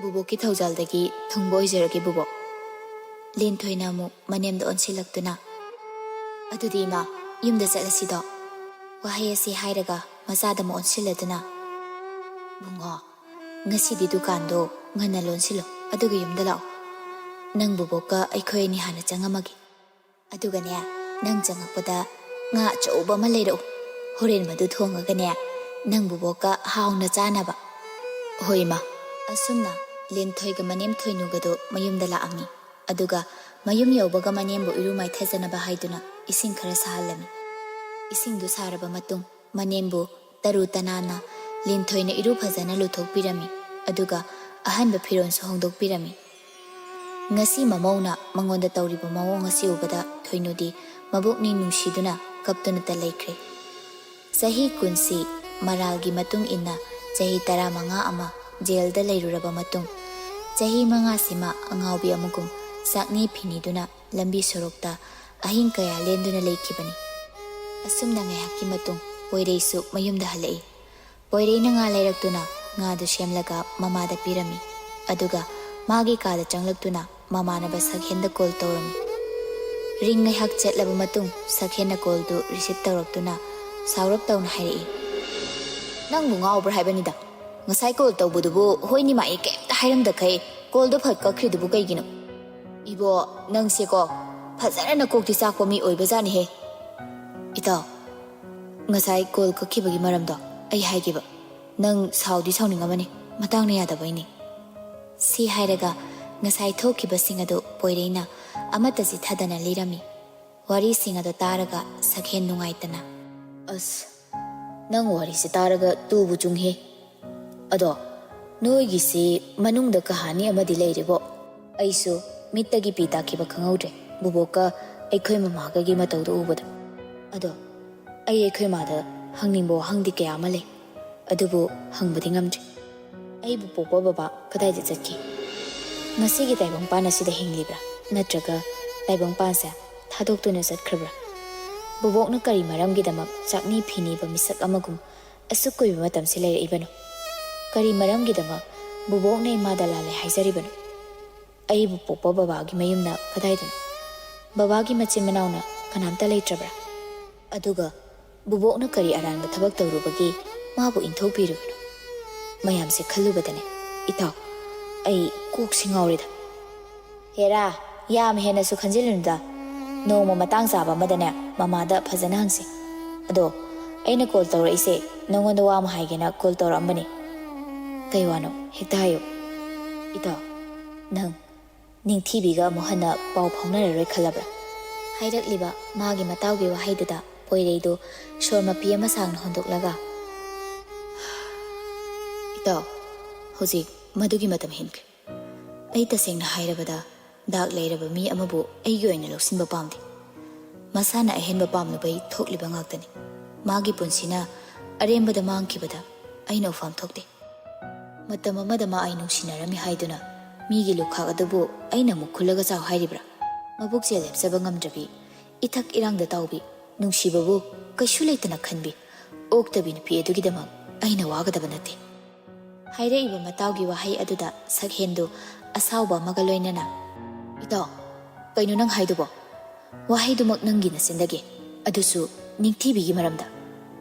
"ꯕꯨꯕꯣꯛꯀꯤ ꯊꯧꯖꯥꯜꯗꯒꯤ ꯊꯨꯡꯕ ꯑꯣꯏꯖꯔꯒꯦ ꯕꯨꯕꯣꯛ"꯫ ꯂꯤꯟꯊꯣꯏꯅ ꯑꯃꯨꯛ ꯃꯅꯦꯝꯗ ꯑꯣꯟꯁꯤꯜꯂꯛꯇꯨꯅ, "ꯑꯗꯨꯗꯤ ꯏꯃꯥ, ꯌꯨꯝꯗ ꯆꯠꯂꯁꯤꯗꯣ"꯫ ꯋꯥꯍꯩ ꯑꯁꯤ ꯍꯥꯏꯔꯒ ꯃꯆꯥꯗ ꯑꯃꯨꯛ ꯑꯣꯟꯁꯤꯜꯂꯗꯨꯅ, "ꯕꯨꯡꯉꯣ, ꯉꯁꯤꯗꯤ ꯗꯨꯀꯥꯟꯗꯣ ꯉꯟꯅ ꯂꯣꯟꯁꯤꯜꯂꯣ, ꯑꯗꯨꯒ ꯌꯨꯝꯗ ꯂꯥꯛꯑꯣ꯫ ꯅꯪ ꯕꯨꯕꯣꯛꯀ ꯑꯩꯈꯣꯏ ꯑꯅꯤ ꯍꯥꯟꯅ ꯆꯪꯉꯝꯃꯒꯦ꯫ ꯑꯗꯨꯒꯅꯦ, ꯅꯪ ꯆꯪꯉꯛꯄꯗ ꯉꯥ ꯑꯆꯧꯕ ꯑꯃ ꯂꯩꯔꯛꯎ꯫ ꯍꯣꯔꯦꯟ ꯃꯗꯨ ꯊꯣꯡꯉꯒꯅꯦ, ꯅꯪ ꯕꯨꯕꯣꯛꯀ ꯍꯥꯎꯅ ꯆꯥꯅꯕ"꯫ "ꯍꯣꯏ, ꯏꯃꯥ"꯫ ꯑꯁꯨꯝꯅ ꯂꯤꯟꯊꯣꯏꯒ ꯃꯅꯦꯝ ꯊꯣꯏꯅꯨꯒꯗꯣ ꯃꯌꯨꯝꯗ ꯂꯥꯛꯑꯝꯃꯤ꯫ ꯑꯗꯨꯒ ꯃꯌꯨꯝ ꯌꯧꯕꯒ ꯃꯅꯦꯝꯕꯨ ꯏꯔꯨ ꯃꯥꯏꯊꯖꯅꯕ ꯍꯥꯏꯗꯨꯅ ꯏꯁꯤꯡ ꯈꯔ ꯁꯥꯍꯜꯂꯝꯃꯤ꯫ ꯏꯁꯤꯡꯗꯨ ꯁꯥꯔꯕ ꯃꯇꯨꯡ ꯃꯅꯦꯝꯕꯨ ꯇꯔꯨ ꯇꯅꯥꯟꯅ ꯂꯤꯟꯊꯣꯏꯅ ꯏꯔꯨ ꯐꯖꯅ ꯂꯨꯊꯣꯛꯄꯤꯔꯝꯃꯤ꯫ ꯑꯗꯨꯒ ꯑꯍꯟꯕ ꯐꯤꯔꯣꯜꯁꯨ ꯍꯣꯡꯗꯣꯛꯄꯤꯔꯝꯃꯤ꯫ ꯉꯁꯤ ꯃꯃꯧꯅ ꯃꯉꯣꯟꯗ ꯇꯧꯔꯤꯕ ꯃꯑꯣꯡ ꯑꯁꯤ ꯎꯕꯗ ꯊꯣꯏꯅꯨꯗꯤ ꯃꯕꯨꯛꯅꯤꯡ ꯅꯨꯡꯁꯤꯗꯨꯅ ꯀꯞꯇꯨꯅꯇ ꯂꯩꯈ꯭ꯔꯦ꯫ ꯆꯍꯤ ꯀꯨꯟꯁꯤ ꯃꯔꯥꯜꯒꯤ ꯃꯇꯨꯡ ꯏꯟꯅ ꯆꯍꯤ ꯇꯔꯥꯃꯉꯥ ꯑꯃ ꯖꯦꯜꯗ ꯂꯩꯔꯨꯔꯕ ꯃꯇꯨꯡ, ꯆꯍꯤ ꯃꯉꯥꯁꯤꯃ ꯑꯉꯥꯎꯕꯤ ꯑꯃꯒꯨꯝ ꯆꯥꯛꯅꯤ ꯐꯤꯅꯤꯗꯨꯅ ꯂꯝꯕꯤ ꯁꯣꯔꯣꯛꯇ ꯑꯍꯤꯡ ꯀꯌꯥ ꯂꯦꯟꯗꯨꯅ ꯂꯩꯈꯤꯕꯅꯤ꯫ ꯑꯁꯨꯝꯅ ꯉꯥꯏꯍꯥꯛꯀꯤ ꯃꯇꯨꯡ ꯄꯣꯏꯔꯩꯁꯨ ꯃꯌꯨꯝꯗ ꯍꯜꯂꯛꯏ꯫ ꯄꯣꯏꯔꯩꯅ ꯉꯥ ꯂꯩꯔꯛꯇꯨꯅ ꯉꯥꯗꯨ ꯁꯦꯝꯂꯒ ꯃꯃꯥꯗ ꯄꯤꯔꯝꯃꯤ꯫ ꯑꯗꯨꯒ ꯃꯥꯒꯤ ꯀꯥꯗ ꯆꯪꯂꯛꯇꯨꯅ ꯃꯃꯥꯟꯅꯕ ꯁꯛꯍꯦꯟꯗ ꯀꯣꯜ ꯇꯧꯔꯝꯃꯤ꯫ ꯔꯤꯡ ꯉꯥꯏꯍꯥꯛ ꯆꯠꯂꯕ ꯃꯇꯨꯡ ꯁꯛꯍꯦꯟꯅ ꯀꯣꯜꯗꯨ ꯔꯤꯁꯤꯞ ꯇꯧꯔꯛꯇꯨꯅ ꯁꯥꯎꯔꯞ ꯇꯧꯅ ꯍꯥꯏꯔꯛꯏ, "ꯅꯪꯕꯨ ꯉꯥꯎꯕ꯭ꯔꯥ ꯍꯥꯏꯕꯅꯤꯗ? ꯉꯁꯥꯏ ꯀꯣꯜ ꯇꯧꯕꯗꯨꯕꯨ ꯍꯣꯏꯅꯤ ꯃꯥꯏꯅꯤ ꯀꯩꯝꯇ ꯍꯥꯏꯔꯝꯗꯈꯩ ꯀꯣꯜꯗꯣ ꯐꯠ ꯀꯛꯈ꯭ꯔꯤꯗꯨꯕꯨ ꯀꯩꯒꯤꯅꯣ?" "ꯏꯕꯣ, ꯅꯪꯁꯦꯀꯣ ꯐꯖꯅ ꯅꯀꯣꯛꯇꯤ ꯆꯥꯛꯄ ꯃꯤ ꯑꯣꯏꯕꯖꯥꯠꯅꯤꯍꯦ꯫ ꯏꯇꯥꯎ, ꯉꯁꯥꯏ ꯀꯣꯜ ꯀꯛꯈꯤꯕꯒꯤ ꯃꯔꯝꯗꯣ ꯑꯩ ꯍꯥꯏꯒꯦꯕ꯫ ꯅꯪ ꯁꯥꯎꯗꯤ ꯁꯥꯎꯅꯤꯡꯉꯝꯃꯅꯤ, ꯃꯇꯥꯡꯅ ꯌꯥꯗꯕꯩꯅꯤ꯫" ꯁꯤ ꯍꯥꯏꯔꯒ ꯉꯁꯥꯏ ꯊꯣꯛꯈꯤꯕꯁꯤꯡ ꯑꯗꯨ ꯄꯣꯏꯔꯩꯅ ꯑꯃꯠꯇ ꯆꯤꯊꯗꯅ ꯂꯤꯔꯝꯃꯤ꯫ ꯋꯥꯔꯤꯁꯤꯡ ꯑꯗꯨ ꯇꯥꯔꯒ ꯁꯛꯍꯦꯟ ꯅꯨꯡꯉꯥꯏꯇꯅ, "ꯑꯁ, ꯅꯪ ꯋꯥꯔꯤꯁꯦ ꯇꯥꯔꯒ ꯇꯨꯕꯨ ꯆꯨꯡꯍꯦ꯫ ꯑꯗꯣ ꯅꯣꯏꯒꯤꯁꯤ ꯃꯅꯨꯡꯗ ꯀꯍꯥꯅꯤ ꯑꯃꯗꯤ ꯂꯩꯔꯦꯕꯣ꯫ ꯑꯩꯁꯨ ꯃꯤꯠꯇꯒꯤ ꯄꯤ ꯇꯥꯈꯤꯕ ꯈꯪꯍꯧꯗ꯭ꯔꯦ, ꯕꯨꯕꯣꯛꯀ ꯑꯩꯈꯣꯏ ꯃꯃꯥꯒꯒꯤ ꯃꯇꯧꯗꯨ ꯎꯕꯗ꯫ ꯑꯗꯣ ꯑꯩ ꯑꯩꯈꯣꯏ ꯃꯥꯗ ꯍꯪꯅꯤꯡꯕ ꯋꯥꯍꯪꯗꯤ ꯀꯌꯥ ꯑꯃ ꯂꯩ, ꯑꯗꯨꯕꯨ ꯍꯪꯕꯗꯤ ꯉꯝꯗ꯭ꯔꯤ꯫ ꯑꯩꯕꯨ ꯄꯣꯛꯄ ꯕꯕꯥ ꯀꯗꯥꯏꯗ ꯆꯠꯈꯤ? ꯉꯁꯤꯒꯤ ꯇꯥꯏꯕꯪꯄꯥꯟ ꯑꯁꯤꯗ ꯍꯤꯡꯂꯤꯕ꯭ꯔꯥ? ꯅꯠꯇ꯭ꯔꯒ ꯇꯥꯏꯕꯪꯄꯥꯟꯁꯦ ꯊꯥꯗꯣꯛꯇꯨꯅ ꯆꯠꯈ꯭ꯔꯕ꯭ꯔꯥ? ꯕꯨꯕꯣꯛꯅ ꯀꯔꯤ ꯃꯔꯝꯒꯤꯗꯃꯛ ꯆꯥꯛꯅꯤ ꯐꯤꯅꯤꯕ ꯃꯤꯁꯛ ꯑꯃꯒꯨꯝ ꯑꯁꯨꯛ ꯀꯨꯏꯕ ꯃꯇꯝꯁꯦ ꯂꯩꯔꯛꯏꯕꯅꯣ? ꯀꯔꯤ ꯃꯔꯝꯒꯤꯗꯃꯛ ꯕꯨꯕꯣꯛꯅ ꯏꯃꯥꯗ ꯂꯥꯜꯂꯦ ꯍꯥꯏꯖꯔꯤꯕꯅꯣ? ꯑꯩꯕꯨ ꯄꯣꯛꯄ ꯕꯕꯥꯒꯤ ꯃꯌꯨꯝꯅ ꯀꯗꯥꯏꯗꯅꯣ? ꯕꯕꯥꯒꯤ ꯃꯆꯤꯟ ꯃꯅꯥꯎꯅ ꯀꯅꯥꯝꯇ ꯂꯩꯇ꯭ꯔꯕ꯭ꯔꯥ? ꯑꯗꯨꯒ ꯕꯨꯕꯣꯛꯅ ꯀꯔꯤ ꯑꯔꯥꯟꯕ ꯊꯕꯛ ꯇꯧꯔꯨꯕꯒꯤ ꯃꯥꯕꯨ ꯏꯟꯊꯣꯛꯄꯤꯔꯤꯕꯅꯣ? ꯃꯌꯥꯝꯁꯦ ꯈꯜꯂꯨꯕꯗꯅꯦ, ꯏꯇꯥꯎ, ꯑꯩ ꯀꯣꯛꯁꯤ ꯉꯥꯎꯔꯦꯗ꯫ ꯍꯦꯔꯥ, ꯌꯥꯝ ꯍꯦꯟꯅꯁꯨ ꯈꯟꯖꯤꯜꯂꯨꯅꯨꯗ꯫ ꯅꯣꯡꯃ ꯃꯇꯥꯡ ꯆꯥꯕ ꯑꯃꯗꯅꯦ, ꯃꯃꯥꯗ ꯐꯖꯅ ꯍꯪꯁꯤ꯫ ꯑꯗꯣ, ꯑꯩꯅ ꯀꯣꯜ ꯇꯧꯔꯛꯏꯁꯦ ꯅꯉꯣꯟꯗ ꯋꯥ ꯑꯃ ꯍꯥꯏꯒꯦꯅ ꯀꯣꯜ ꯇꯧꯔꯛꯑꯝꯕꯅꯤ꯫ ꯀꯩ ꯋꯥꯅꯣ? ꯍꯦꯛꯇ ꯍꯥꯏꯌꯨ꯫ ꯏꯇꯥꯎ, ꯅꯪ ꯅꯤꯡꯊꯤꯕꯤꯒ ꯑꯃꯨꯛ ꯍꯟꯅ ꯄꯥꯎ ꯐꯥꯎꯅꯔꯔꯣꯏ ꯈꯜꯂꯕ꯭ꯔꯥ? ꯍꯥꯏꯔꯛꯂꯤꯕ ꯃꯥꯒꯤ ꯃꯇꯥꯎꯒꯤ ꯋꯥꯍꯩꯗꯨꯗ ꯄꯣꯏꯔꯩꯗꯨ ꯁꯣꯔ ꯃꯄꯤ ꯑꯃ ꯁꯥꯡꯅ ꯍꯣꯟꯗꯣꯛꯂꯒ, "ꯏꯇꯥꯎ, ꯍꯧꯖꯤꯛ ꯃꯗꯨꯒꯤ ꯃꯇꯝ ꯍꯦꯟꯈ꯭ꯔꯦ꯫ ꯑꯩ ꯇꯁꯦꯡꯅ ꯍꯥꯏꯔꯕꯗ ꯗꯥꯛ ꯂꯩꯔꯕ ꯃꯤ ꯑꯃꯕꯨ ꯑꯩꯒꯤ ꯑꯣꯏꯅ ꯂꯧꯁꯤꯟꯕ ꯄꯥꯝꯗꯦ꯫ ꯃꯁꯥꯅ ꯑꯍꯦꯟꯕ ꯄꯥꯝꯂꯨꯕꯩ ꯊꯣꯛꯂꯤꯕ ꯉꯥꯛꯇꯅꯤ꯫ ꯃꯥꯒꯤ ꯄꯨꯟꯁꯤꯅ ꯑꯔꯦꯝꯕꯗ ꯃꯥꯡꯈꯤꯕꯗ ꯑꯩꯅ ꯎꯐꯝ ꯊꯣꯛꯇꯦ꯫ ꯃꯇꯝ ꯑꯃꯗ ꯃꯥ ꯑꯩ ꯅꯨꯡꯁꯤꯅꯔꯝꯃꯤ ꯍꯥꯏꯗꯨꯅ ꯃꯤꯒꯤ ꯂꯨꯈꯥꯛ ꯑꯗꯨꯕꯨ ꯑꯩꯅ ꯑꯃꯨꯛ ꯈꯨꯜꯂꯒ ꯆꯥꯎ ꯍꯥꯏꯔꯤꯕ꯭ꯔꯥ? ꯃꯕꯨꯛꯁꯦ ꯂꯦꯞꯆꯕ ꯉꯝꯗ꯭ꯔꯕꯤ, ꯏꯊꯛ ꯏꯔꯥꯡꯗ ꯇꯥꯎꯕꯤ, ꯅꯨꯡꯁꯤꯕꯕꯨ ꯀꯩꯁꯨ ꯂꯩꯇꯅ ꯈꯟꯕꯤ, ꯑꯣꯛꯇꯕꯤ ꯅꯨꯄꯤ ꯑꯗꯨꯒꯤꯗꯃꯛ ꯑꯩꯅ ꯋꯥꯒꯗꯕ ꯅꯠꯇꯦ"꯫ ꯍꯥꯏꯔꯛꯏꯕ ꯃꯇꯥꯎꯒꯤ ꯋꯥꯍꯩ ꯑꯗꯨꯗ ꯁꯛꯍꯦꯟꯗꯨ ꯑꯁꯥꯎꯕ ꯑꯃꯒ ꯂꯣꯏꯅꯅ, "ꯏꯇꯥꯎ, ꯀꯩꯅꯣ ꯅꯪ ꯍꯥꯏꯗꯨꯕꯣ? ꯋꯥꯍꯩꯗꯨꯃꯛ ꯅꯪꯒꯤ ꯅꯆꯤꯟꯗꯒꯤ, ꯑꯗꯨꯁꯨ ꯅꯤꯡꯊꯤꯕꯤꯒꯤ ꯃꯔꯝꯗ?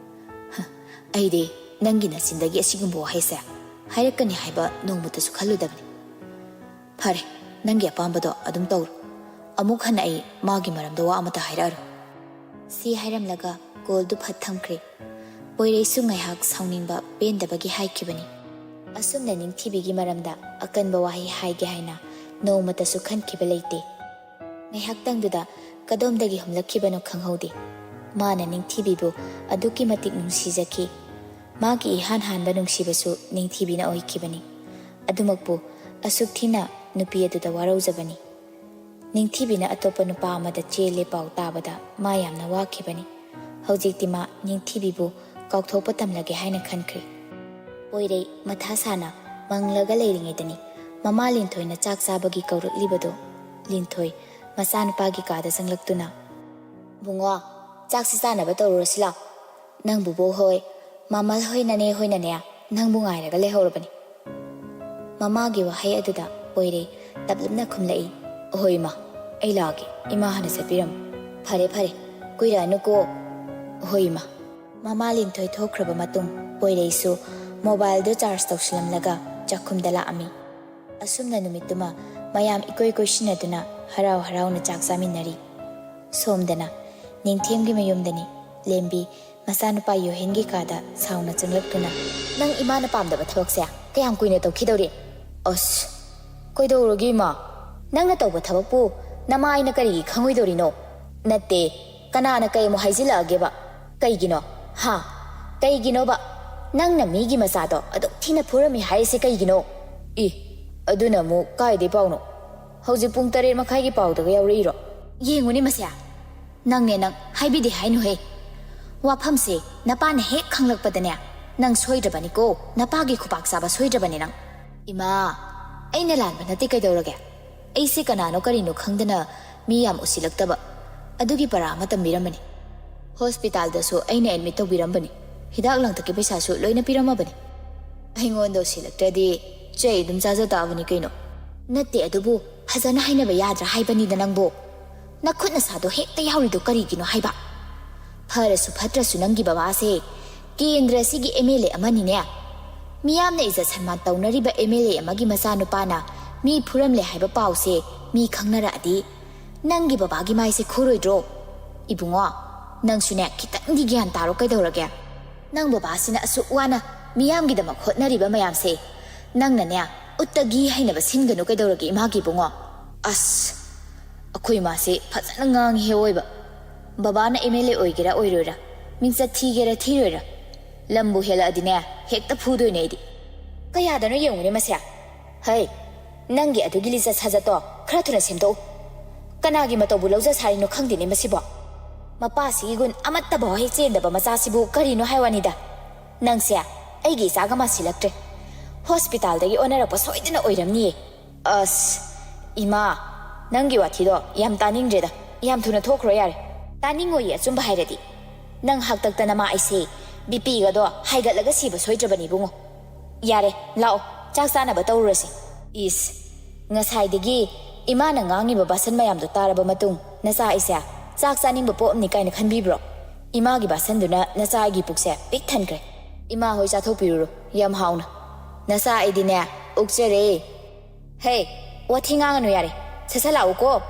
ꯍ, ꯑꯩꯗꯤ ꯅꯪꯒꯤ ꯅꯆꯤꯟꯗꯒꯤ ꯑꯁꯤꯒꯨꯝꯕ ꯋꯥꯍꯩꯁꯦ ꯍꯥꯏꯔꯛꯀꯅꯤ ꯍꯥꯏꯕ ꯅꯣꯡꯃꯇꯁꯨ ꯈꯜꯂꯨꯗꯕꯅꯤ꯫ ꯐꯔꯦ, ꯅꯪꯒꯤ ꯑꯄꯥꯝꯕꯗꯣ ꯑꯗꯨꯝ ꯇꯧꯔꯣ꯫ ꯑꯃꯨꯛ ꯍꯟꯅ ꯑꯩ ꯃꯥꯒꯤ ꯃꯔꯝꯗ ꯋꯥ ꯑꯃꯠꯇ ꯍꯥꯏꯔꯛꯑꯔꯣꯏ"꯫ ꯁꯤ ꯍꯥꯏꯔꯝꯂꯒ ꯀꯣꯜꯗꯨ ꯐꯠ ꯊꯝꯈ꯭ꯔꯦ꯫ ꯄꯣꯏꯔꯩꯁꯨ ꯉꯥꯏꯍꯥꯛ ꯁꯥꯎꯅꯤꯡꯕ ꯄꯦꯟꯗꯕꯒꯤ ꯍꯥꯏꯈꯤꯕꯅꯤ꯫ ꯑꯁꯨꯝꯅ ꯅꯤꯡꯊꯤꯕꯤꯒꯤ ꯃꯔꯝꯗ ꯑꯀꯟꯕ ꯋꯥꯍꯩ ꯍꯥꯏꯒꯦ ꯍꯥꯏꯅ ꯅꯣꯡꯃꯇꯁꯨ ꯈꯟꯈꯤꯕ ꯂꯩꯇꯦ꯫ ꯉꯥꯏꯍꯥꯛꯇꯪꯗꯨꯗ ꯀꯗꯣꯝꯗꯒꯤ ꯍꯨꯝꯂꯛꯈꯤꯕꯅꯣ ꯈꯪꯍꯧꯗꯦ꯫ ꯃꯥꯅ ꯅꯤꯡꯊꯤꯕꯤꯕꯨ ꯑꯗꯨꯛꯀꯤ ꯃꯇꯤꯛ ꯅꯨꯡꯁꯤꯖꯈꯤ꯫ ꯃꯥꯒꯤ ꯏꯍꯥꯟ ꯍꯥꯟꯕ ꯅꯨꯡꯁꯤꯕꯁꯨ ꯅꯤꯡꯊꯤꯕꯤꯅ ꯑꯣꯏꯈꯤꯕꯅꯤ꯫ ꯑꯗꯨꯃꯛꯄꯨ ꯑꯁꯨꯛ ꯊꯤꯅ ꯅꯨꯄꯤ ꯑꯗꯨꯗ ꯋꯥꯔꯧꯖꯕꯅꯤ꯫ ꯅꯤꯡꯊꯤꯕꯤꯅ ꯑꯇꯣꯞꯄ ꯅꯨꯄꯥ ꯑꯃꯗ ꯆꯦꯜꯂꯦ ꯄꯥꯎ ꯇꯥꯕꯗ ꯃꯥ ꯌꯥꯝꯅ ꯋꯥꯈꯤꯕꯅꯤ꯫ ꯍꯧꯖꯤꯛꯇꯤ ꯃꯥ ꯅꯤꯡꯊꯤꯕꯤꯕꯨ ꯀꯥꯎꯊꯣꯛꯄ ꯇꯝꯂꯒꯦ ꯍꯥꯏꯅ ꯈꯟꯈ꯭ꯔꯦ꯫ ꯄꯣꯏꯔꯩ ꯃꯊꯥ ꯁꯥꯅ ꯃꯪꯂꯒ ꯂꯩꯔꯤꯉꯩꯗꯅꯤ ꯃꯃꯥ ꯂꯤꯟꯊꯣꯏꯅ ꯆꯥꯛ ꯆꯥꯕꯒꯤ ꯀꯧꯔꯛꯂꯤꯕꯗꯨ꯫ ꯂꯤꯟꯊꯣꯏ ꯃꯆꯥꯅꯨꯄꯥꯒꯤ ꯀꯥꯗ ꯆꯪꯂꯛꯇꯨꯅ, "ꯕꯨꯡꯉꯣ, ꯆꯥꯛꯁꯤ ꯆꯥꯅꯕ ꯇꯧꯔꯨꯔꯁꯤ ꯂꯥꯎ꯫ ꯅꯪ ꯕꯨꯕꯣꯛ ꯍꯣꯏ, ꯃꯃꯜ ꯍꯣꯏ, ꯅꯅꯦ ꯍꯣꯏꯅꯅꯦ ꯅꯪꯕꯨ ꯉꯥꯏꯔꯒ ꯂꯩꯍꯧꯔꯕꯅꯤ"꯫ ꯃꯃꯥꯒꯤ ꯋꯥꯍꯩ ꯑꯗꯨꯗ ꯄꯣꯏꯔꯩ ꯇꯞꯂꯞꯅ ꯈꯨꯝꯂꯛꯏ, "ꯑꯍꯣꯏ ꯏꯃꯥ, ꯑꯩ ꯂꯥꯛꯑꯒꯦ, ꯏꯃꯥ ꯍꯥꯟꯅ ꯆꯠꯄꯤꯔꯝꯃꯨ"꯫ "ꯐꯔꯦ ꯐꯔꯦ, ꯀꯨꯏꯔꯛꯑꯅꯨꯀꯣ"꯫ "ꯑꯍꯣꯏ ꯏꯃꯥ"꯫ ꯃꯃꯥ ꯂꯤꯟꯊꯣꯏ ꯊꯣꯛꯈ꯭ꯔꯕ ꯃꯇꯨꯡ ꯄꯣꯏꯔꯩꯁꯨ ꯃꯣꯕꯥꯏꯜꯗꯨ ꯆꯥꯔꯖ ꯇꯧꯁꯤꯜꯂꯝꯂꯒ ꯆꯥꯛꯈꯨꯝꯗ ꯂꯥꯛꯑꯝꯃꯤ꯫ ꯑꯁꯨꯝꯅ ꯅꯨꯃꯤꯠꯇꯨꯃ ꯃꯌꯥꯝ ꯏꯀꯣꯏ ꯀꯣꯏꯁꯤꯟꯅꯗꯨꯅ ꯍꯔꯥꯎ ꯍꯔꯥꯎꯅ ꯆꯥꯛ ꯆꯥꯃꯤꯟꯅꯔꯤ꯫ ꯁꯣꯝꯗꯅ ꯅꯤꯡꯊꯦꯝꯒꯤ ꯃꯌꯨꯝꯗꯅꯤ꯫ ꯂꯦꯝꯕꯤ ꯃꯆꯥꯅꯨꯄꯥ ꯌꯣꯍꯦꯟꯒꯤ ꯀꯥꯗ ꯁꯥꯎꯅ ꯆꯪꯂꯛꯇꯨꯅ, "ꯅꯪ ꯏꯃꯥꯅ ꯄꯥꯝꯗꯕ ꯊꯕꯛꯁꯦ ꯀꯌꯥꯝ ꯀꯨꯏꯅ ꯇꯧꯈꯤꯗꯧꯔꯤ?" "ꯑꯁ, ꯀꯩꯗꯧꯔꯒꯦ, ꯏꯃꯥ? ꯅꯪꯅ ꯇꯧꯕ ꯊꯕꯛꯄꯨ ꯅꯃꯥ ꯑꯩꯅ ꯀꯔꯤꯒꯤ ꯈꯪꯉꯣꯏꯗꯧꯔꯤꯅꯣ? ꯅꯠꯇꯦ, ꯀꯅꯥꯅ ꯀꯩ ꯑꯃꯨꯛ ꯍꯥꯏꯖꯤꯜꯂꯛꯑꯒꯦꯕ? ꯀꯩꯒꯤꯅꯣ? ꯍꯥ? ꯀꯩꯒꯤꯅꯣꯕ? ꯅꯪꯅ ꯃꯤꯒꯤ ꯃꯆꯥꯗꯣ ꯑꯗꯨꯛ ꯊꯤꯅ ꯐꯨꯔꯝꯃꯤ ꯍꯥꯏꯔꯤꯁꯦ ꯀꯩꯒꯤꯅꯣ? ꯏ, ꯑꯗꯨꯅ ꯑꯃꯨꯛ ꯀꯥꯏꯗꯩ ꯄꯥꯎꯅꯣ? ꯍꯧꯖꯤꯛ ꯄꯨꯡ ꯇꯔꯦꯠ ꯃꯈꯥꯏꯒꯤ ꯄꯥꯎꯗꯒ ꯌꯥꯎꯔꯛꯏꯔꯣ? ꯌꯦꯡꯉꯨꯅꯦ ꯃꯁꯦ, ꯅꯪꯅꯦ ꯅꯪ, ꯍꯥꯏꯕꯤꯗꯦ ꯍꯥꯏꯅꯨꯍꯦ꯫ ꯋꯥꯐꯝꯁꯦ ꯅꯄꯥꯅ ꯍꯦꯛ ꯈꯪꯂꯛꯄꯗꯅꯦ, ꯅꯪ ꯁꯣꯏꯗ꯭ꯔꯕꯅꯤꯀꯣ, ꯅꯄꯥꯒꯤ ꯈꯨꯄꯥꯛ ꯆꯥꯕ ꯁꯣꯏꯗ꯭ꯔꯕꯅꯤ ꯅꯪ꯫ ꯏꯃꯥ, ꯑꯩꯅ ꯂꯥꯟꯕ ꯅꯠꯇꯦ, ꯀꯩꯗꯧꯔꯒꯦ? ꯑꯩꯁꯦ ꯀꯅꯥꯅꯣ ꯀꯔꯤꯅꯣ ꯈꯪꯗꯅ ꯃꯤ ꯌꯥꯝ ꯎꯁꯤꯜꯂꯛꯇꯕ, ꯑꯗꯨꯒꯤ ꯄꯔꯥ ꯑꯃ ꯇꯝꯕꯤꯔꯝꯕꯅꯤ꯫ ꯍꯣꯁꯄꯤꯇꯥꯜꯗꯁꯨ ꯑꯩꯅ ꯑꯦꯗꯃꯤꯠ ꯇꯧꯕꯤꯔꯝꯕꯅꯤ꯫ ꯍꯤꯗꯥꯛ ꯂꯥꯡꯊꯛꯀꯤ ꯄꯩꯁꯥꯁꯨ ꯂꯣꯏꯅ ꯄꯤꯔꯝꯃꯕꯅꯤ꯫ ꯑꯩꯉꯣꯟꯗ ꯎꯁꯤꯜꯂꯛꯇ꯭ꯔꯗꯤ ꯆꯩ ꯑꯗꯨꯝ ꯆꯥꯖ ꯇꯥꯕꯅꯤ ꯀꯩꯅꯣ꯫ ꯅꯠꯇꯦ, ꯑꯗꯨꯕꯨ ꯐꯖꯅ ꯍꯥꯏꯅꯕ ꯌꯥꯗ꯭ꯔꯥ ꯍꯥꯏꯕꯅꯤꯗ ꯅꯪꯕꯨ꯫ ꯅꯈꯨꯠ ꯅꯁꯥꯗꯣ ꯍꯦꯛꯇ ꯌꯥꯎꯔꯤꯗꯣ ꯀꯔꯤꯒꯤꯅꯣ ꯍꯥꯏꯕ? ꯐꯔꯁꯨ ꯐꯠꯇ꯭ꯔꯁꯨ ꯅꯪꯒꯤ ꯕꯕꯥꯁꯦ ꯀꯦꯟꯗ꯭ꯔ ꯑꯁꯤꯒꯤ ꯑꯦꯝ ꯑꯦꯜ ꯑꯦ ꯑꯃꯅꯤꯅꯦ꯫ ꯃꯤꯌꯥꯝꯅ ꯏꯖꯠ ꯁꯟꯃꯥꯟ ꯇꯧꯅꯔꯤꯕ ꯑꯦꯝ ꯑꯦꯜ ꯑꯦ ꯑꯃꯒꯤ ꯃꯆꯥꯅꯨꯄꯥꯅ ꯃꯤ ꯐꯨꯔꯝꯂꯦ ꯍꯥꯏꯕ ꯄꯥꯎꯁꯦ ꯃꯤ ꯈꯪꯅꯔꯛꯑꯗꯤ ꯅꯪꯒꯤ ꯕꯕꯥꯒꯤ ꯃꯥꯏꯁꯦ ꯈꯨꯔꯣꯏꯗ꯭ꯔꯣ? ꯏꯕꯨꯡꯉꯣ, ꯅꯪꯁꯨꯅꯦ ꯈꯤꯇꯪꯗꯤ ꯒ꯭ꯌꯥꯟ ꯇꯥꯔꯣ, ꯀꯩꯗꯧꯔꯒꯦ? ꯅꯪ ꯕꯕꯥꯁꯤꯅ ꯑꯁꯨꯛ ꯋꯥꯅ ꯃꯤꯌꯥꯝꯒꯤꯗꯃꯛ ꯍꯣꯠꯅꯔꯤꯕ ꯃꯌꯥꯝꯁꯦ ꯅꯪꯅꯅꯦ ꯎꯠꯇꯒꯤ ꯍꯩꯅꯕ ꯁꯤꯟꯒꯅꯨ, ꯀꯩꯗꯧꯔꯒꯦ ꯏꯃꯥꯒꯤ ꯏꯕꯨꯡꯉꯣ? ꯑꯁ, ꯑꯩꯈꯣꯏ ꯏꯃꯥꯁꯦ ꯐꯖꯅ ꯉꯥꯡꯉꯤꯍꯦ ꯑꯣꯏꯕ꯫ ꯕꯕꯥꯅ ꯑꯦꯝ ꯑꯦꯜ ꯑꯦ ꯑꯣꯏꯒꯦꯔꯥ ꯑꯣꯏꯔꯣꯏꯔꯥ, ꯃꯤꯡꯆꯠ ꯊꯤꯒꯦꯔꯥ ꯊꯤꯔꯣꯏꯔꯥ, ꯂꯝꯕꯨ ꯍꯦꯜꯂꯛꯑꯗꯤꯅꯦ ꯍꯦꯛꯇ ꯐꯨꯗꯣꯏꯅꯦ ꯑꯩꯗꯤ꯫ ꯀꯌꯥꯗꯅꯣ ꯌꯦꯡꯉꯨꯅꯦ ꯃꯁꯦ꯫ ꯍꯩ, ꯅꯪꯒꯤ ꯑꯗꯨꯒꯤ ꯂꯤꯆꯠ ꯁꯥꯖꯠꯇꯣ ꯈꯔ ꯊꯨꯅ ꯁꯦꯝꯗꯣꯛꯎ꯫ ꯀꯅꯥꯒꯤ ꯃꯇꯧꯕꯨ ꯂꯧꯖ ꯁꯥꯔꯤꯅꯣ ꯈꯪꯗꯦꯅꯦ ꯃꯁꯤꯕꯣ꯫ ꯃꯄꯥꯁꯤꯒꯤ ꯒꯨꯟ ꯑꯃꯠꯇꯐꯥꯎ ꯍꯦꯛ ꯆꯦꯟꯗꯕ ꯃꯆꯥꯁꯤꯕꯨ ꯀꯔꯤꯅꯣ ꯍꯥꯏ ꯋꯥꯅꯤꯗ꯫ ꯅꯪꯁꯦ ꯑꯩꯒꯤ ꯏꯆꯥꯒ ꯃꯥꯟꯁꯤꯜꯂꯛꯇ꯭ꯔꯦ꯫ ꯍꯣꯁꯄꯤꯇꯥꯜꯗꯒꯤ ꯑꯣꯟꯅꯔꯛꯄ ꯁꯣꯏꯗꯅ ꯑꯣꯏꯔꯝꯅꯤꯌꯦ꯫ ꯑꯁ, ꯏꯃꯥ, ꯅꯪꯒꯤ ꯋꯥꯊꯤꯗꯣ ꯌꯥꯝ ꯇꯥꯅꯤꯡꯗ꯭ꯔꯦꯗ꯫ ꯌꯥꯝ ꯊꯨꯅ ꯊꯣꯛꯈ꯭ꯔꯣ ꯌꯥꯔꯦ꯫ ꯇꯥꯅꯤꯡꯉꯣꯏꯌꯦ ꯑꯆꯨꯝꯕ ꯍꯥꯏꯔꯗꯤ꯫ ꯅꯪ ꯍꯥꯛꯇꯛꯇ ꯅꯃꯥ ꯑꯩꯁꯦ ꯕꯤ ꯄꯤꯒꯗꯣ ꯍꯥꯏꯒꯠꯂꯒ ꯁꯤꯕ ꯁꯣꯏꯗ꯭ꯔꯕꯅꯤ ꯏꯕꯨꯡꯉꯣ꯫ ꯌꯥꯔꯦ, ꯂꯥꯛꯑꯣ, ꯆꯥꯛ ꯆꯥꯅꯕ ꯇꯧꯔꯨꯔꯁꯤ꯫ ꯏꯁ, ꯉꯁꯥꯏꯗꯒꯤ ꯏꯃꯥꯅ ꯉꯥꯡꯉꯤꯕ ꯚꯥꯁꯟ ꯃꯌꯥꯝꯗꯣ ꯇꯥꯔꯕ ꯃꯇꯨꯡ ꯅꯆꯥ ꯑꯩꯁꯦ ꯆꯥꯛ ꯆꯥꯅꯤꯡꯕ ꯄꯣꯛꯑꯝꯅꯤ ꯀꯥꯏꯅ ꯈꯟꯕꯤꯕ꯭ꯔꯣ? ꯏꯃꯥꯒꯤ ꯚꯥꯁꯟꯗꯨꯅ ꯅꯆꯥ ꯑꯩꯒꯤ ꯄꯨꯛꯁꯦ ꯄꯤꯛ ꯊꯟꯈ꯭ꯔꯦ꯫ ꯏꯃꯥ ꯍꯣꯏ ꯆꯥꯊꯣꯛꯄꯤꯔꯨꯔꯣ, ꯌꯥꯝ ꯍꯥꯎꯅ꯫ ꯅꯆꯥ ꯑꯩꯗꯤꯅꯦ, ꯑꯣꯛꯆꯔꯦ꯫ ꯍꯦ, ꯋꯥꯊꯤ ꯉꯥꯡꯉꯅꯨ ꯌꯥꯔꯦ, ꯁꯠ ꯁꯠ ꯂꯥꯛꯎꯀꯣ꯫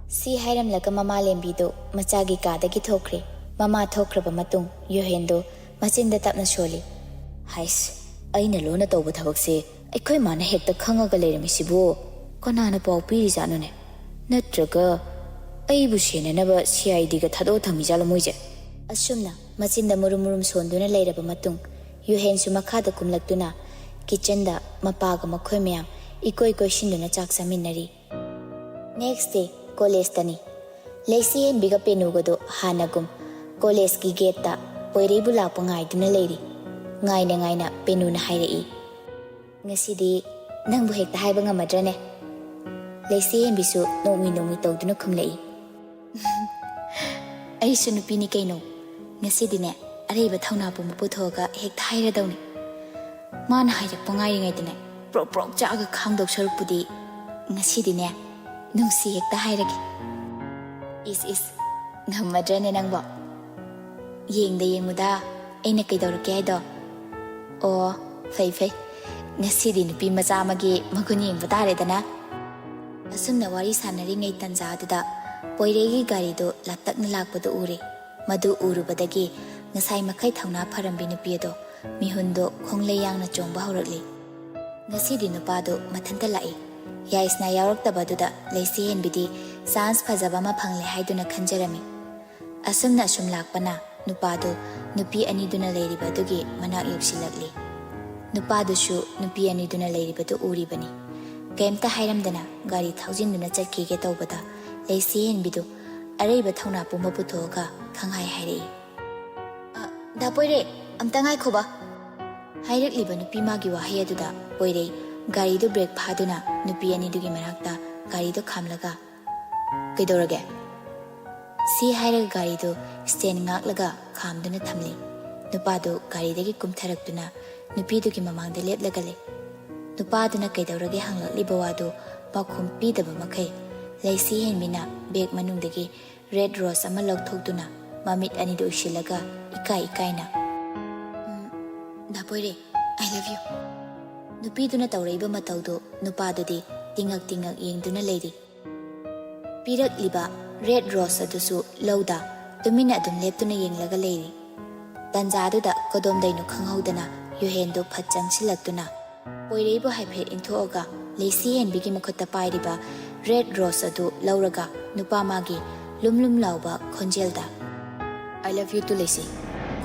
ꯁꯤ ꯍꯥꯏꯔꯝꯂꯒ ꯃꯃꯥ ꯂꯦꯝꯕꯤꯗꯨ ꯃꯆꯥꯒꯤ ꯀꯥꯗꯒꯤ ꯊꯣꯛꯈ꯭ꯔꯦ꯫ ꯃꯃꯥ ꯊꯣꯛꯈ꯭ꯔꯕ ꯃꯇꯨꯡ ꯌꯣꯍꯦꯟꯗꯨ ꯃꯆꯤꯟꯗ ꯇꯞꯅ ꯁꯣꯜꯂꯤ꯫ ꯍꯥꯏꯁ, ꯑꯩꯅ ꯂꯣꯟꯅ ꯇꯧꯕ ꯊꯕꯛꯁꯦ ꯑꯩꯈꯣꯏ ꯃꯥꯅ ꯍꯦꯛꯇ ꯈꯪꯉꯒ ꯂꯩꯔꯝꯃꯤꯁꯤꯕꯨ? ꯀꯅꯥꯅ ꯄꯥꯎ ꯄꯤꯔꯤꯖꯥꯠꯅꯣꯅꯦ? ꯅꯠꯇ꯭ꯔꯒ ꯑꯩꯕꯨ ꯁꯦꯟꯅꯅꯕ ꯁꯤ ꯑꯥꯏ ꯗꯤꯒ ꯊꯥꯗꯣꯛꯑ ꯊꯝꯃꯤꯖꯥꯠꯂꯣ ꯃꯣꯏꯁꯦ? ꯑꯁꯨꯝꯅ ꯃꯆꯤꯟꯗ ꯃꯨꯔꯨꯝ ꯃꯨꯔꯨꯝ ꯁꯣꯟꯗꯨꯅ ꯂꯩꯔꯕ ꯃꯇꯨꯡ, ꯌꯨꯍꯦꯟꯁꯨ ꯃꯈꯥꯗ ꯀꯨꯝꯂꯛꯇꯨꯅ ꯀꯤꯆꯟꯗ ꯃꯄꯥꯒ ꯃꯈꯣꯏ ꯃꯌꯥꯝ ꯏꯀꯣꯏ ꯀꯣꯏꯁꯤꯟꯗꯨꯅ ꯆꯥꯛ ꯆꯥꯃꯤꯟꯅꯔꯤ꯫ Next day, ꯀꯣꯂꯦꯖꯇꯅꯤ꯫ ꯂꯩꯁꯤ ꯍꯦꯟꯕꯤꯒ ꯄꯦꯅꯨꯒꯗꯨ ꯍꯥꯟꯅꯒꯨꯝ ꯀꯣꯂꯦꯖꯀꯤ ꯒꯦꯠꯇ ꯄꯣꯏꯔꯩꯕꯨ ꯂꯥꯛꯄ ꯉꯥꯏꯗꯨꯅ ꯂꯩꯔꯤ꯫ ꯉꯥꯏꯅ ꯉꯥꯏꯅ ꯄꯦꯅꯨꯅ ꯍꯥꯏꯔꯛꯏ, "ꯉꯁꯤꯗꯤ ꯅꯪꯕꯨ ꯍꯦꯛꯇ ꯍꯥꯏꯕ ꯉꯝꯃꯗ꯭ꯔꯅꯦ?" ꯂꯩꯁꯤ ꯍꯦꯟꯕꯤꯁꯨ ꯅꯣꯛꯃꯤ ꯅꯣꯛꯃꯤ ꯇꯧꯗꯨꯅ ꯈꯨꯝꯂꯛꯏ, "ꯑꯩꯁꯨ ꯅꯨꯄꯤꯅꯤ ꯀꯩꯅꯣ꯫ ꯉꯁꯤꯗꯤꯅꯦ, ꯑꯔꯩꯕ ꯊꯧꯅꯥ ꯄꯨꯝꯕ ꯄꯨꯊꯣꯛꯑꯒ ꯍꯦꯛꯇ ꯍꯥꯏꯔꯗꯧꯅꯤ꯫ ꯃꯥꯅ ꯍꯥꯏꯔꯛꯄ ꯉꯥꯏꯔꯤꯉꯩꯗꯅꯦ, ꯄ꯭ꯔꯣꯛ ꯄ꯭ꯔꯣꯛ ꯆꯥꯛꯑꯒ ꯈꯥꯡꯗꯧ ꯁꯔꯨꯛꯄꯨꯗꯤ ꯉꯁꯤꯗꯤꯅꯦ, ꯅꯨꯡꯁꯤ ꯍꯦꯛꯇ ꯍꯥꯏꯔꯒꯦ꯫" "ꯏꯁ ꯏꯁ, ꯉꯝꯃꯗ꯭ꯔꯅꯦ ꯅꯪꯕꯣ? ꯌꯦꯡꯗ ꯌꯦꯡꯉꯨꯗ, ꯑꯩꯅ ꯀꯩꯗꯧꯔꯛꯀꯦ ꯍꯥꯏꯗꯣ꯫ ꯑꯣ, ꯐꯩ ꯐꯩ, ꯉꯁꯤꯗꯤ ꯅꯨꯄꯤ ꯃꯆꯥ ꯑꯃꯒꯤ ꯃꯒꯨꯟ ꯌꯦꯡꯕ ꯇꯥꯔꯦꯗꯅ꯫" ꯑꯁꯨꯝꯅ ꯋꯥꯔꯤ ꯁꯥꯟꯅꯔꯤꯉꯩ ꯇꯟꯖꯥꯗꯨꯗ ꯄꯣꯏꯔꯩꯒꯤ ꯒꯥꯔꯤꯗꯨ ꯂꯥꯞꯇꯛꯅ ꯂꯥꯛꯄꯗꯨ ꯎꯔꯦ꯫ ꯃꯗꯨ ꯎꯔꯨꯕꯗꯒꯤ ꯉꯁꯥꯏ ꯃꯈꯩ ꯊꯧꯅꯥ ꯐꯔꯝꯕꯤ ꯅꯨꯄꯤ ꯑꯗꯣ ꯃꯤꯍꯨꯟꯗꯣ ꯈꯣꯡꯂꯩ ꯌꯥꯡꯅ ꯆꯣꯡꯕ ꯍꯧꯔꯛꯂꯤ꯫ ꯉꯁꯤꯗꯤ ꯅꯨꯄꯥꯗꯨ ꯃꯊꯟꯇ ꯂꯥꯛꯏ꯫ ꯌꯥꯏꯁꯅꯥ ꯌꯥꯎꯔꯛꯇꯕꯗꯨꯗ ꯂꯩꯁꯤ ꯍꯦꯟꯕꯤꯗꯤ ꯆꯥꯟꯁ ꯐꯖꯕ ꯑꯃ ꯐꯪꯂꯦ ꯍꯥꯏꯗꯨꯅ ꯈꯟꯖꯔꯝꯃꯤ꯫ ꯑꯁꯨꯝꯅ ꯑꯁꯨꯝ ꯂꯥꯛꯄꯅ ꯅꯨꯄꯥꯗꯨ ꯅꯨꯄꯤ ꯑꯅꯤꯗꯨꯅ ꯂꯩꯔꯤꯕ ꯑꯗꯨꯒꯤ ꯃꯅꯥꯛ ꯌꯧꯁꯤꯜꯂꯛꯂꯤ꯫ ꯅꯨꯄꯥꯗꯨꯁꯨ ꯅꯨꯄꯤ ꯑꯅꯤꯗꯨꯅ ꯂꯩꯔꯤꯕꯗꯨ ꯎꯔꯤꯕꯅꯤ꯫ ꯀꯩꯝꯇ ꯍꯥꯏꯔꯝꯗꯅ ꯒꯥꯔꯤ ꯊꯧꯖꯤꯟꯗꯨꯅ ꯆꯠꯈꯤꯒꯦ ꯇꯧꯕꯗ ꯂꯩꯁꯤ ꯍꯦꯟꯕꯤꯗꯨ ꯑꯔꯩꯕ ꯊꯧꯅꯥ ꯄꯨꯝꯕ ꯄꯨꯊꯣꯛꯑꯒ ꯈꯪꯍꯥꯏ ꯍꯥꯏꯔꯛꯏ, "ꯑ, ꯗꯥ ꯄꯣꯏꯔꯦ, ꯑꯝꯇ ꯉꯥꯏꯈꯣꯕ꯫" ꯍꯥꯏꯔꯛꯂꯤꯕ ꯅꯨꯄꯤ ꯃꯥꯒꯤ ꯋꯥꯍꯩ ꯑꯗꯨꯗ ꯄꯣꯏꯔꯩ ꯒꯥꯔꯤꯗꯨ ꯕ꯭ꯔꯦꯛ ꯐꯥꯗꯨꯅ ꯅꯨꯄꯤ ꯑꯅꯤꯗꯨꯒꯤ ꯃꯅꯥꯛꯇ ꯒꯥꯔꯤꯗꯨ ꯈꯥꯝꯂꯒ, "ꯀꯩꯗꯧꯔꯒꯦ?" ꯁꯤ ꯍꯥꯏꯔꯒ ꯒꯥꯔꯤꯗꯨ ꯁ꯭ꯇꯦꯟ ꯉꯥꯛꯂꯒ ꯈꯥꯝꯗꯨꯅ ꯊꯝꯂꯤ꯫ ꯅꯨꯄꯥꯗꯨ ꯒꯥꯔꯤꯗꯒꯤ ꯀꯨꯝꯊꯔꯛꯇꯨꯅ ꯅꯨꯄꯤꯗꯨꯒꯤ ꯃꯃꯥꯡꯗ ꯂꯦꯞꯂꯒ ꯂꯩ꯫ ꯅꯨꯄꯥꯗꯨꯅ ꯀꯩꯗꯧꯔꯒꯦ ꯍꯪꯂꯛꯂꯤꯕ ꯋꯥꯗꯨ ꯄꯥꯎꯈꯨꯝ ꯄꯤꯗꯕ ꯃꯈꯩ ꯂꯩꯁꯤ ꯍꯦꯟꯕꯤꯅ ꯕꯦꯒ ꯃꯅꯨꯡꯗꯒꯤ ꯔꯦꯗ ꯔꯣꯁ ꯑꯃ ꯂꯧꯊꯣꯛꯇꯨꯅ ꯃꯃꯤꯠ ꯑꯅꯤꯗꯨ ꯎꯏꯁꯤꯜꯂꯒ ꯏꯀꯥꯏ ꯏꯀꯥꯏꯅ, "ꯎꯝ, ꯗꯥ ꯄꯣꯏꯔꯦ, I love you꯫" ꯅꯨꯄꯤꯗꯨꯅ ꯇꯧꯔꯛꯏꯕ ꯃꯇꯧꯗꯨ ꯅꯨꯄꯥꯗꯨꯗꯤ ꯇꯤꯡꯉꯛ ꯇꯤꯡꯉꯛ ꯌꯦꯡꯗꯨꯅ ꯂꯩꯔꯤ꯫ ꯄꯤꯔꯛꯂꯤꯕ ꯔꯦꯗ ꯔꯣꯁ ꯑꯗꯨꯁꯨ ꯂꯧꯗ ꯇꯨꯃꯤꯟꯅ ꯑꯗꯨꯝ ꯂꯦꯞꯇꯨꯅ ꯌꯦꯡꯂꯒ ꯂꯩꯔꯤ꯫ ꯇꯟꯖꯥꯗꯨꯗ ꯀꯗꯣꯝꯗꯩꯅꯣ ꯈꯪꯍꯧꯗꯅ ꯌꯨꯍꯦꯟꯗꯨ ꯐꯠ ꯆꯪꯁꯤꯜꯂꯛꯇꯨꯅ ꯄꯣꯏꯔꯩꯕꯨ ꯍꯥꯏꯐꯦꯠ ꯏꯟꯊꯣꯛꯑꯒ ꯂꯩꯁꯤ ꯍꯦꯟꯕꯤꯒꯤ ꯃꯈꯨꯠꯇ ꯄꯥꯏꯔꯤꯕ ꯔꯦꯗ ꯔꯣꯁ ꯑꯗꯨ ꯂꯧꯔꯒ ꯅꯨꯄꯥ ꯃꯥꯒꯤ ꯂꯨꯝ ꯂꯨꯝ ꯂꯥꯎꯕ ꯈꯣꯟꯖꯦꯜꯗ, "I love you too, ꯂꯩꯁꯤ,"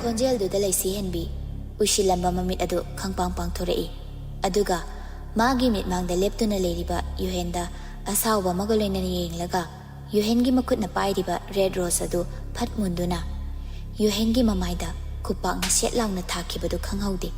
ꯈꯣꯟꯖꯦꯜꯗꯨꯗ ꯂꯩꯁꯤ ꯍꯦꯟꯕꯤ ꯎꯏꯁꯤꯜꯂꯝꯕ ꯃꯃꯤꯠ ꯑꯗꯨ ꯈꯪꯄꯥꯡ ꯄꯥꯡꯊꯣꯔꯛꯏ꯫ ꯑꯗꯨꯒ ꯃꯥꯒꯤ ꯃꯤꯠꯃꯥꯡꯗ ꯂꯦꯞꯇꯨꯅ ꯂꯩꯔꯤꯕ ꯌꯨꯍꯦꯟꯗ ꯑꯁꯥꯎꯕ ꯑꯃꯒ ꯂꯣꯏꯅꯅ ꯌꯦꯡꯂꯒ, ꯌꯨꯍꯦꯟꯒꯤ ꯃꯈꯨꯠꯅ ꯄꯥꯏꯔꯤꯕ ꯔꯦꯗ ꯔꯣꯁ ꯑꯗꯨ ꯐꯠ ꯃꯨꯟꯗꯨꯅ ꯌꯨꯍꯦꯟꯒꯤ ꯃꯃꯥꯏꯗ ꯈꯨꯄꯥꯛꯅ ꯁꯦꯠ ꯂꯥꯎꯅ ꯊꯥꯈꯤꯕꯗꯨ ꯈꯪꯍꯧꯗꯦ꯫